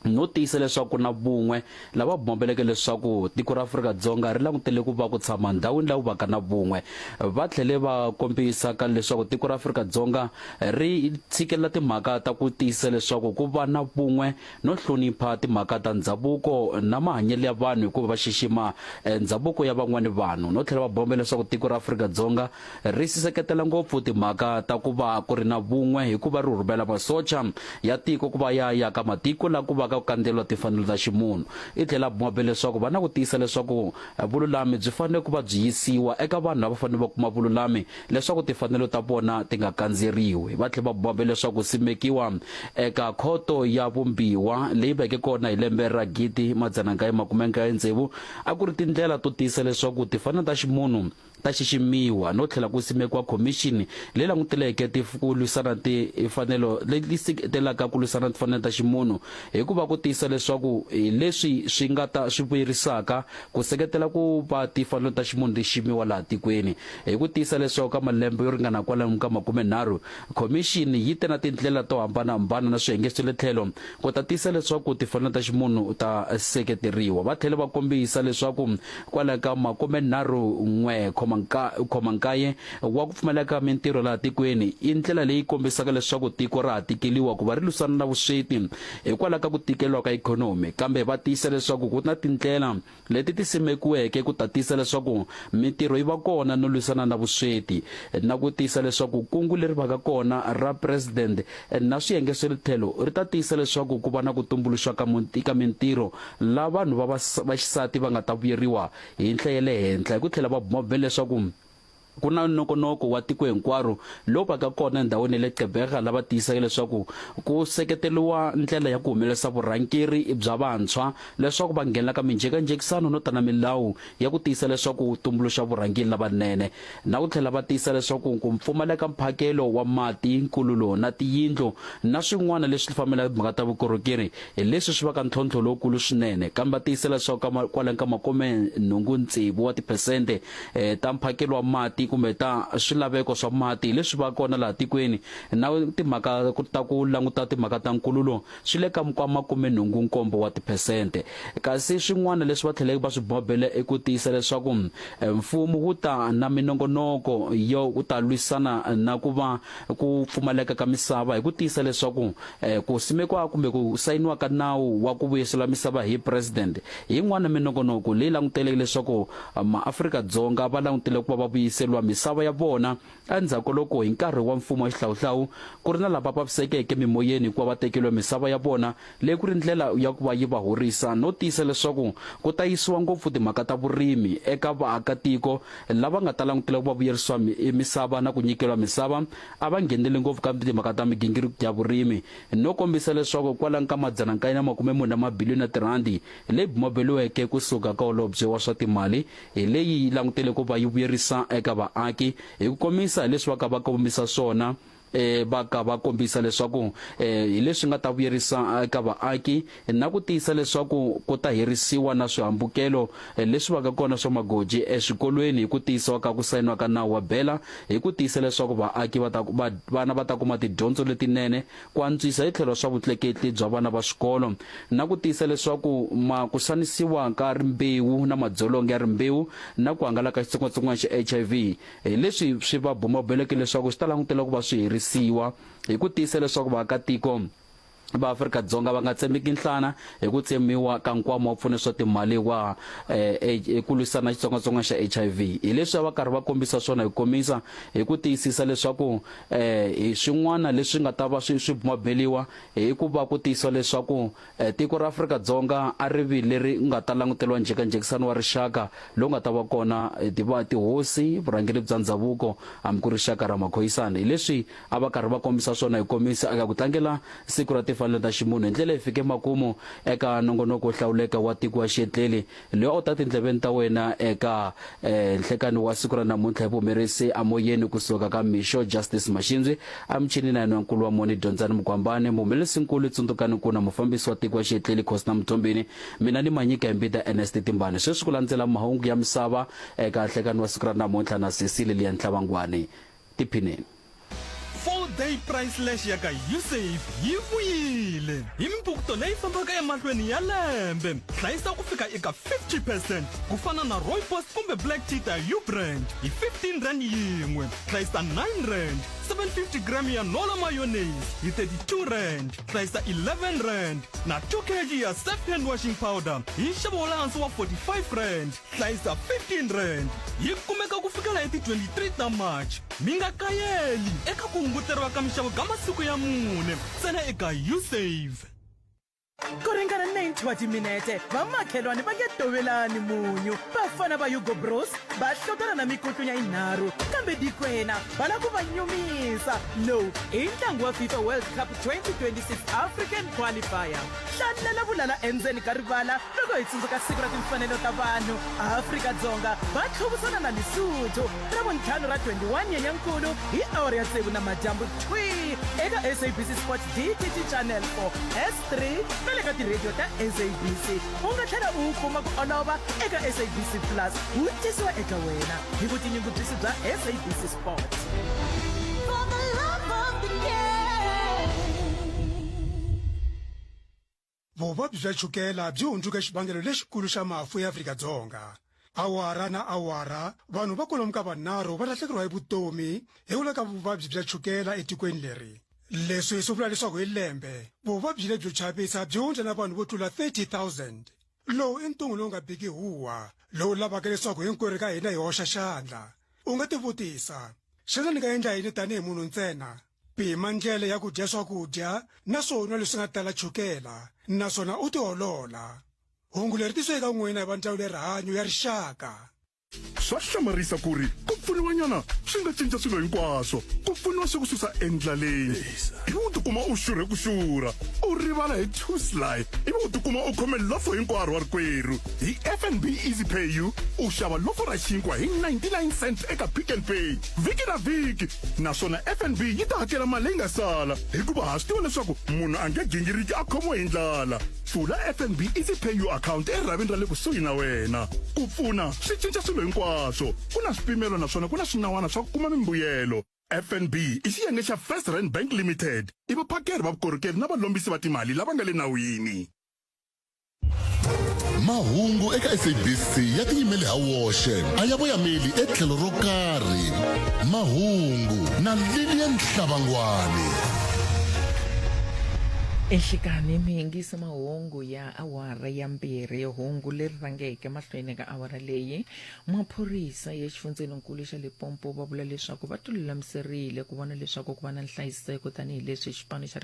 no tiyisa leswaku ku na vun'we lava bombeleke leswaku tiko ra Afrika-Dzonga ri langutele ku va ku tshama ndhawini laha ku vaka na vun'we. Va tlhele va kombisa ka leswaku tiko ra Afrika-Dzonga ri tshikelela timhaka ta ku tiyisisa leswaku ku va na vun'we no hlonipha timhaka ta ndzhavuko na mahanyelo ya vanhu hikuva va xixima ndzhavuko ya van'wani vanhu no tlhela va bomba leswaku tiko ra Afrika-Dzonga ri siseketela ngopfu timhaka ta ku va ku ri na vun'we hikuva ri rhumela masocha ya tiko ku va ya ya ka matiko la ku va ka ku kandzeriwa timfanelo ta ximunhu. I tlhela a bombe leswaku va na ku tiyisa leswaku vululami byi fanele ku va byi yisiwa eka vanhu lava fanele va kuma vululami leswaku timfanelo ta vona ti nga kandzeriwi. Va tlhela va bombe leswaku ku simekiwa eka Khoto ya Vumbiwa leyi veke kona hi lembe ra 1996 a ku ri tindlela to tiyisa leswaku timfanelo ta ximunhu ta xiximiwa no tlhela ku simekiwa khomixini leyi languteleke ku lwisana tifanelo leyi seketelaka ku lwisana timfanelo ta ximunhu hi ku va ku tiyisa leswaku hi leswi swi nga ta swi vuyerisaka ku seketela ku va timfanelo ta ximunhu ti xiximiwa laha tikweni. Hi ku tiyisa leswaku ka malembe yo ringana kwalomu ka makumenharhu, khomixini yi te na tindlela to hambana-hambana na swiyenge swa le tlhelo ku ta tiyisa leswaku timfanelo ta ximunhu ta seketeriwa. Va tlhele va kombisa leswaku kwala ka makumenharhu-n'we khoma nkaye wa ku pfumaleka ka mintirho laha tikweni i ndlela leyi kombisaka leswaku tiko ra ha tikeliwa ku va ri lwisana na vusweti hikwalaho ka ku tikeliwa ka ikhonomi, kambe va tiyisa leswaku ku na tindlela leti ti simekiweke ku ta tiyisa leswaku mintirho yi va kona no lwisana na vusweti na ku tiyisa leswaku kungu leri vaka kona ra President na swiyenge swa le tlhelo ri ta tiyisa leswaku ku va na ku tumbuluxiwa ka ka mintirho laha vanhu va va xisati va nga ta vuyeriwa hi ndlela ya le henhla hi ku tlhela va bumabumela leswaku Ku na nongonoko wa tiko hinkwaro lowu vaka kona endhawini ya le Gqeberha lava tiyisaka leswaku ku seketeriwa ndlela ya ku humelerisa vurhangeri bya vantshwa leswaku va nghenela ka minjhekanjhekisano no ta na milawu ya ku tiyisa leswaku wu tumbuluxa vurhangeri lavanene na ku tlhela va tiyisa leswaku ku pfumaleka mphakelo wa mati, nkululo na tiyindlu na swin'wana leswi fambelaka timhaka ta vukorhokeri hi leswi swi vaka ntlhontlho lowukulu swinene kambe va tiyisa leswaku kwalomu ka makume nhungu tsevu wa tiphesente ta mphakelo wa mati kumbe ta swilaveko swa mati leswi va kona laha tikweni na timhaka ta ku languta timhaka ta nkululo swi le ka ka 87 wa tiphesente. Kasi swin'wana leswi va tlheleke va swi bobele i ku tiyisa leswaku mfumo wu ta na minongonoko yo ku ta lwisana na ku va ku pfumaleka ka misava hi ku tiyisa leswaku ku simekiwa kumbe ku sayiniwa ka nawu wa ku vuyisela misava hi President hi yin'wana minongonoko leyi languteleke leswaku maAfrika-Dzonga va langutele ku va va vuyiseriwa misava ya vona endzhaku ka loko hi nkarhi wa mfumo wa xihlawuhlawu ku ri na lava vavisekeke mimoyeni hikuva va tekeriwe misava ya vona leyi ku ri ndlela ya ku va yi va horisa no tiyisa leswaku ku ta yisiwa ngopfu timhaka ta vurimi eka vaakatiko lava nga ta langutela ku va vuyerisiwa misava na ku nyikeriwa misava a va ngheneli ngopfu ka timhaka ta migingiriko ya vurimi no kombisa leswaku kwalano ka 940 wa mabiliyoni ya tirhandi leyi bumaberiweke ku suka ka holobye wa swa timali hi leyi yi langutele ku va yi vuyerisa eka vaaki hi ku komisa hi leswi va ka va kombisa swona va ka va kombisa leswaku hi leswi nga ta vuyerisa eka vaaki na ku tiyisa leswaku ku ta herisiwa na swihambukelo leswi vaka kona swa magoji eswikolweni hi ku tiyisiwa ka ku sayiniwa ka nawu wa BELA hi ku tiyisa leswaku vaaki va ta vana va ta kuma tidyondzo letinene ku antswisa hi tlhelo swa vutleketli bya vana va swikolo na ku tiyisa leswaku ma ku xanisiwa ka rimbewu na madzolonga ya rimbewu na ku hangalaka ka xitsongwatsongwana xa HIV hi leswi swi va bumabeleke leswaku swi ta langutela ku va swi herisiwa hi ku tiyisa leswaku vaakatiko va Afrika-Dzonga va nga tsemeki nhlana hi ku tsemiwa ka nkwama wa pfuno swa timali wa ku lwisana na xitsongwatsongwana xa HIV. Hi leswi a va karhi va kombisa swona hi ku komisa hi ku tiyisisa leswaku hi swin'wana leswi nga ta va swi swi bumabumeliwa hi ku va ku tiyisiwa leswaku tiko ra Afrika-Dzonga a ri vi leri nga ta languteriwa njhekanjhekisano wa rixaka lowu nga ta va kona hi tihosi, vurhangeri bya ndzhavuko hambi ku ri rixaka ra Makhoyisani. Hi leswi a va karhi va kombisa swona hi komisa eka ku tlangela Siku ra Timfanelo ta Ximunhu hi ndlela yi fike makumu eka nongonoko wo hlawuleka wa Tiko wa Xietleli loyi a wu ta tindleveni ta wena eka nhlekani wa siku ra namuntlha hi vuhumelerisi emoyeni ku suka ka Mixo Justice Mashimbyi emuchinini na yena nkulu wa Moni Dyondzani Mugwambani muhumelerisinkulu Tsundzukani Nkuna mufambisi wa Tiko wa Xietleli Khosina Mthombeni mina ni Manyika hi Mbita Ernest Timbani sweswi ku landzela mahungu ya misava eka nhlekani wa siku ra namuntlha na Sesi Lilian Tlabangwani tiphineni. 4 day price slash ya ka Usave yi vuyile hi mimpfukuto leyi fambaka emahlweni ya lembe. Hlayisa ku fika eka 50 percent ku fana na Rooibos kumbe Black Tea ta U-Brand hi 15 rand yin'we. Hlayisa 9 rand, 750 gram ya Nola mayonnaise hi 32 rand. Hlayisa 11 rand na 2 kg ya Surf hand washing powder hi nxavo wa le hansi wa 45 rand. Hlayisa 15 rand. Yi kumeka ku fikela hi ti 23 ta March. Mi nga kayeli eka ku hunguteriwa ka minxavo ka masiku ya mune ntsena eka Usave. Ku ringana 90 wa timinete, vamakhelwani va nge tovelani munyu. Vafana va Hugo Broos va hlotana na mikutlunya yinharhu, kambe Dikwena va lava ku va nyumisa. Lowu i ntlangu wa FIFA World Cup 2026 African Qualifier. Hlalela vulala endzeni ka rivala loko hi tsundzuka Siku ra Timfanelo ta Vanhu. Afrika-Dzonga va tlhuvutshana na Lesotho Ravuntlhanu ra 21 Nyenyankulu hi awara ya tsevu namadyambu thwii eka SABC Sport DTT Channel 4, S3 na le ka tirhediyo ta SABC. U nga tlhela u wu kuma ku olova eka SABC Plus, wu tisiwa eka wena hi vutinyungubyisi bya SABC Sport. For the love of the game. Vuvabyi bya chukela byi hundzuke xivangelo lexikulu xa mafu eAfrika-Dzonga. Awara na awara, vanhu va kwalomu ka vanharhu va lahlekeriwa hi vutomi hikwalaho ka vuvabyi bya chukela etikweni leri. Leswi swi vula leswaku hi lembe, vuvabyi lebyo chavisa byi hundza na vanhu vo tlula 30,000. Lowu i ntungu lowu nga biki huwa, lowu lavaka leswaku hinkwerhu ka hina hi hoxa xandla. U nga tivutisa, Xana ni nga endla yini tanihi munhu ntsena? Pima ndlela ya ku dya swakudya na swonwa leswi nga tala chukela naswona u tiolola. Hungu leri tisiwe eka n'wina hi va Ndzawulo ya Rihanyo ya Rixaka. Swa hlamarisa ku ri ku pfuniwanyana swi nga cinca swilo hinkwaswo. Ku pfuniwa swi ku susa endlaleni ivi u tikuma u xurhe ku xurha, u rivala hi two sly ivi u tikuma u khome lofo hinkwaro wa rikwerhu. Hi FNB Easy Pay You u xava lofo ra xinkwa hi 99 cents eka Pick n Pay vhiki na vhiki naswona FNB yi ta hakela mali leyi nga sala hikuva ha swi tiva leswaku munhu a nge gingiriki a khomiwe hi ndlala. Pfula FNB Easy Pay You account erhavini ra le kusuhi na wena. Ku pfuna swi cinca swilo hinkwaswo. Ku na swipimelo naswona ku na swinawana swa ku kuma mimbuyelo. FNB i xiyenge xa First Rand Bank Limited. I vaphakeri va vukorhokeri na valombisi va timali lava nga le nawini. Mahungu eka SABC ya tiyimele ha woxe a ya voyameli etlhelo ro karhi. Mahungu na Lilian Hlabangwani. Enhlikani mi yingisa mahungu ya awara ya mbirhi hungu leri rhangeke mahlweni ka awara leyi maphorisa ya xifundzeninkulu xa Limpopo va vula leswaku va tilulamiserile ku vona leswaku ku va na nhlayiseko tanihileswi xipano xa.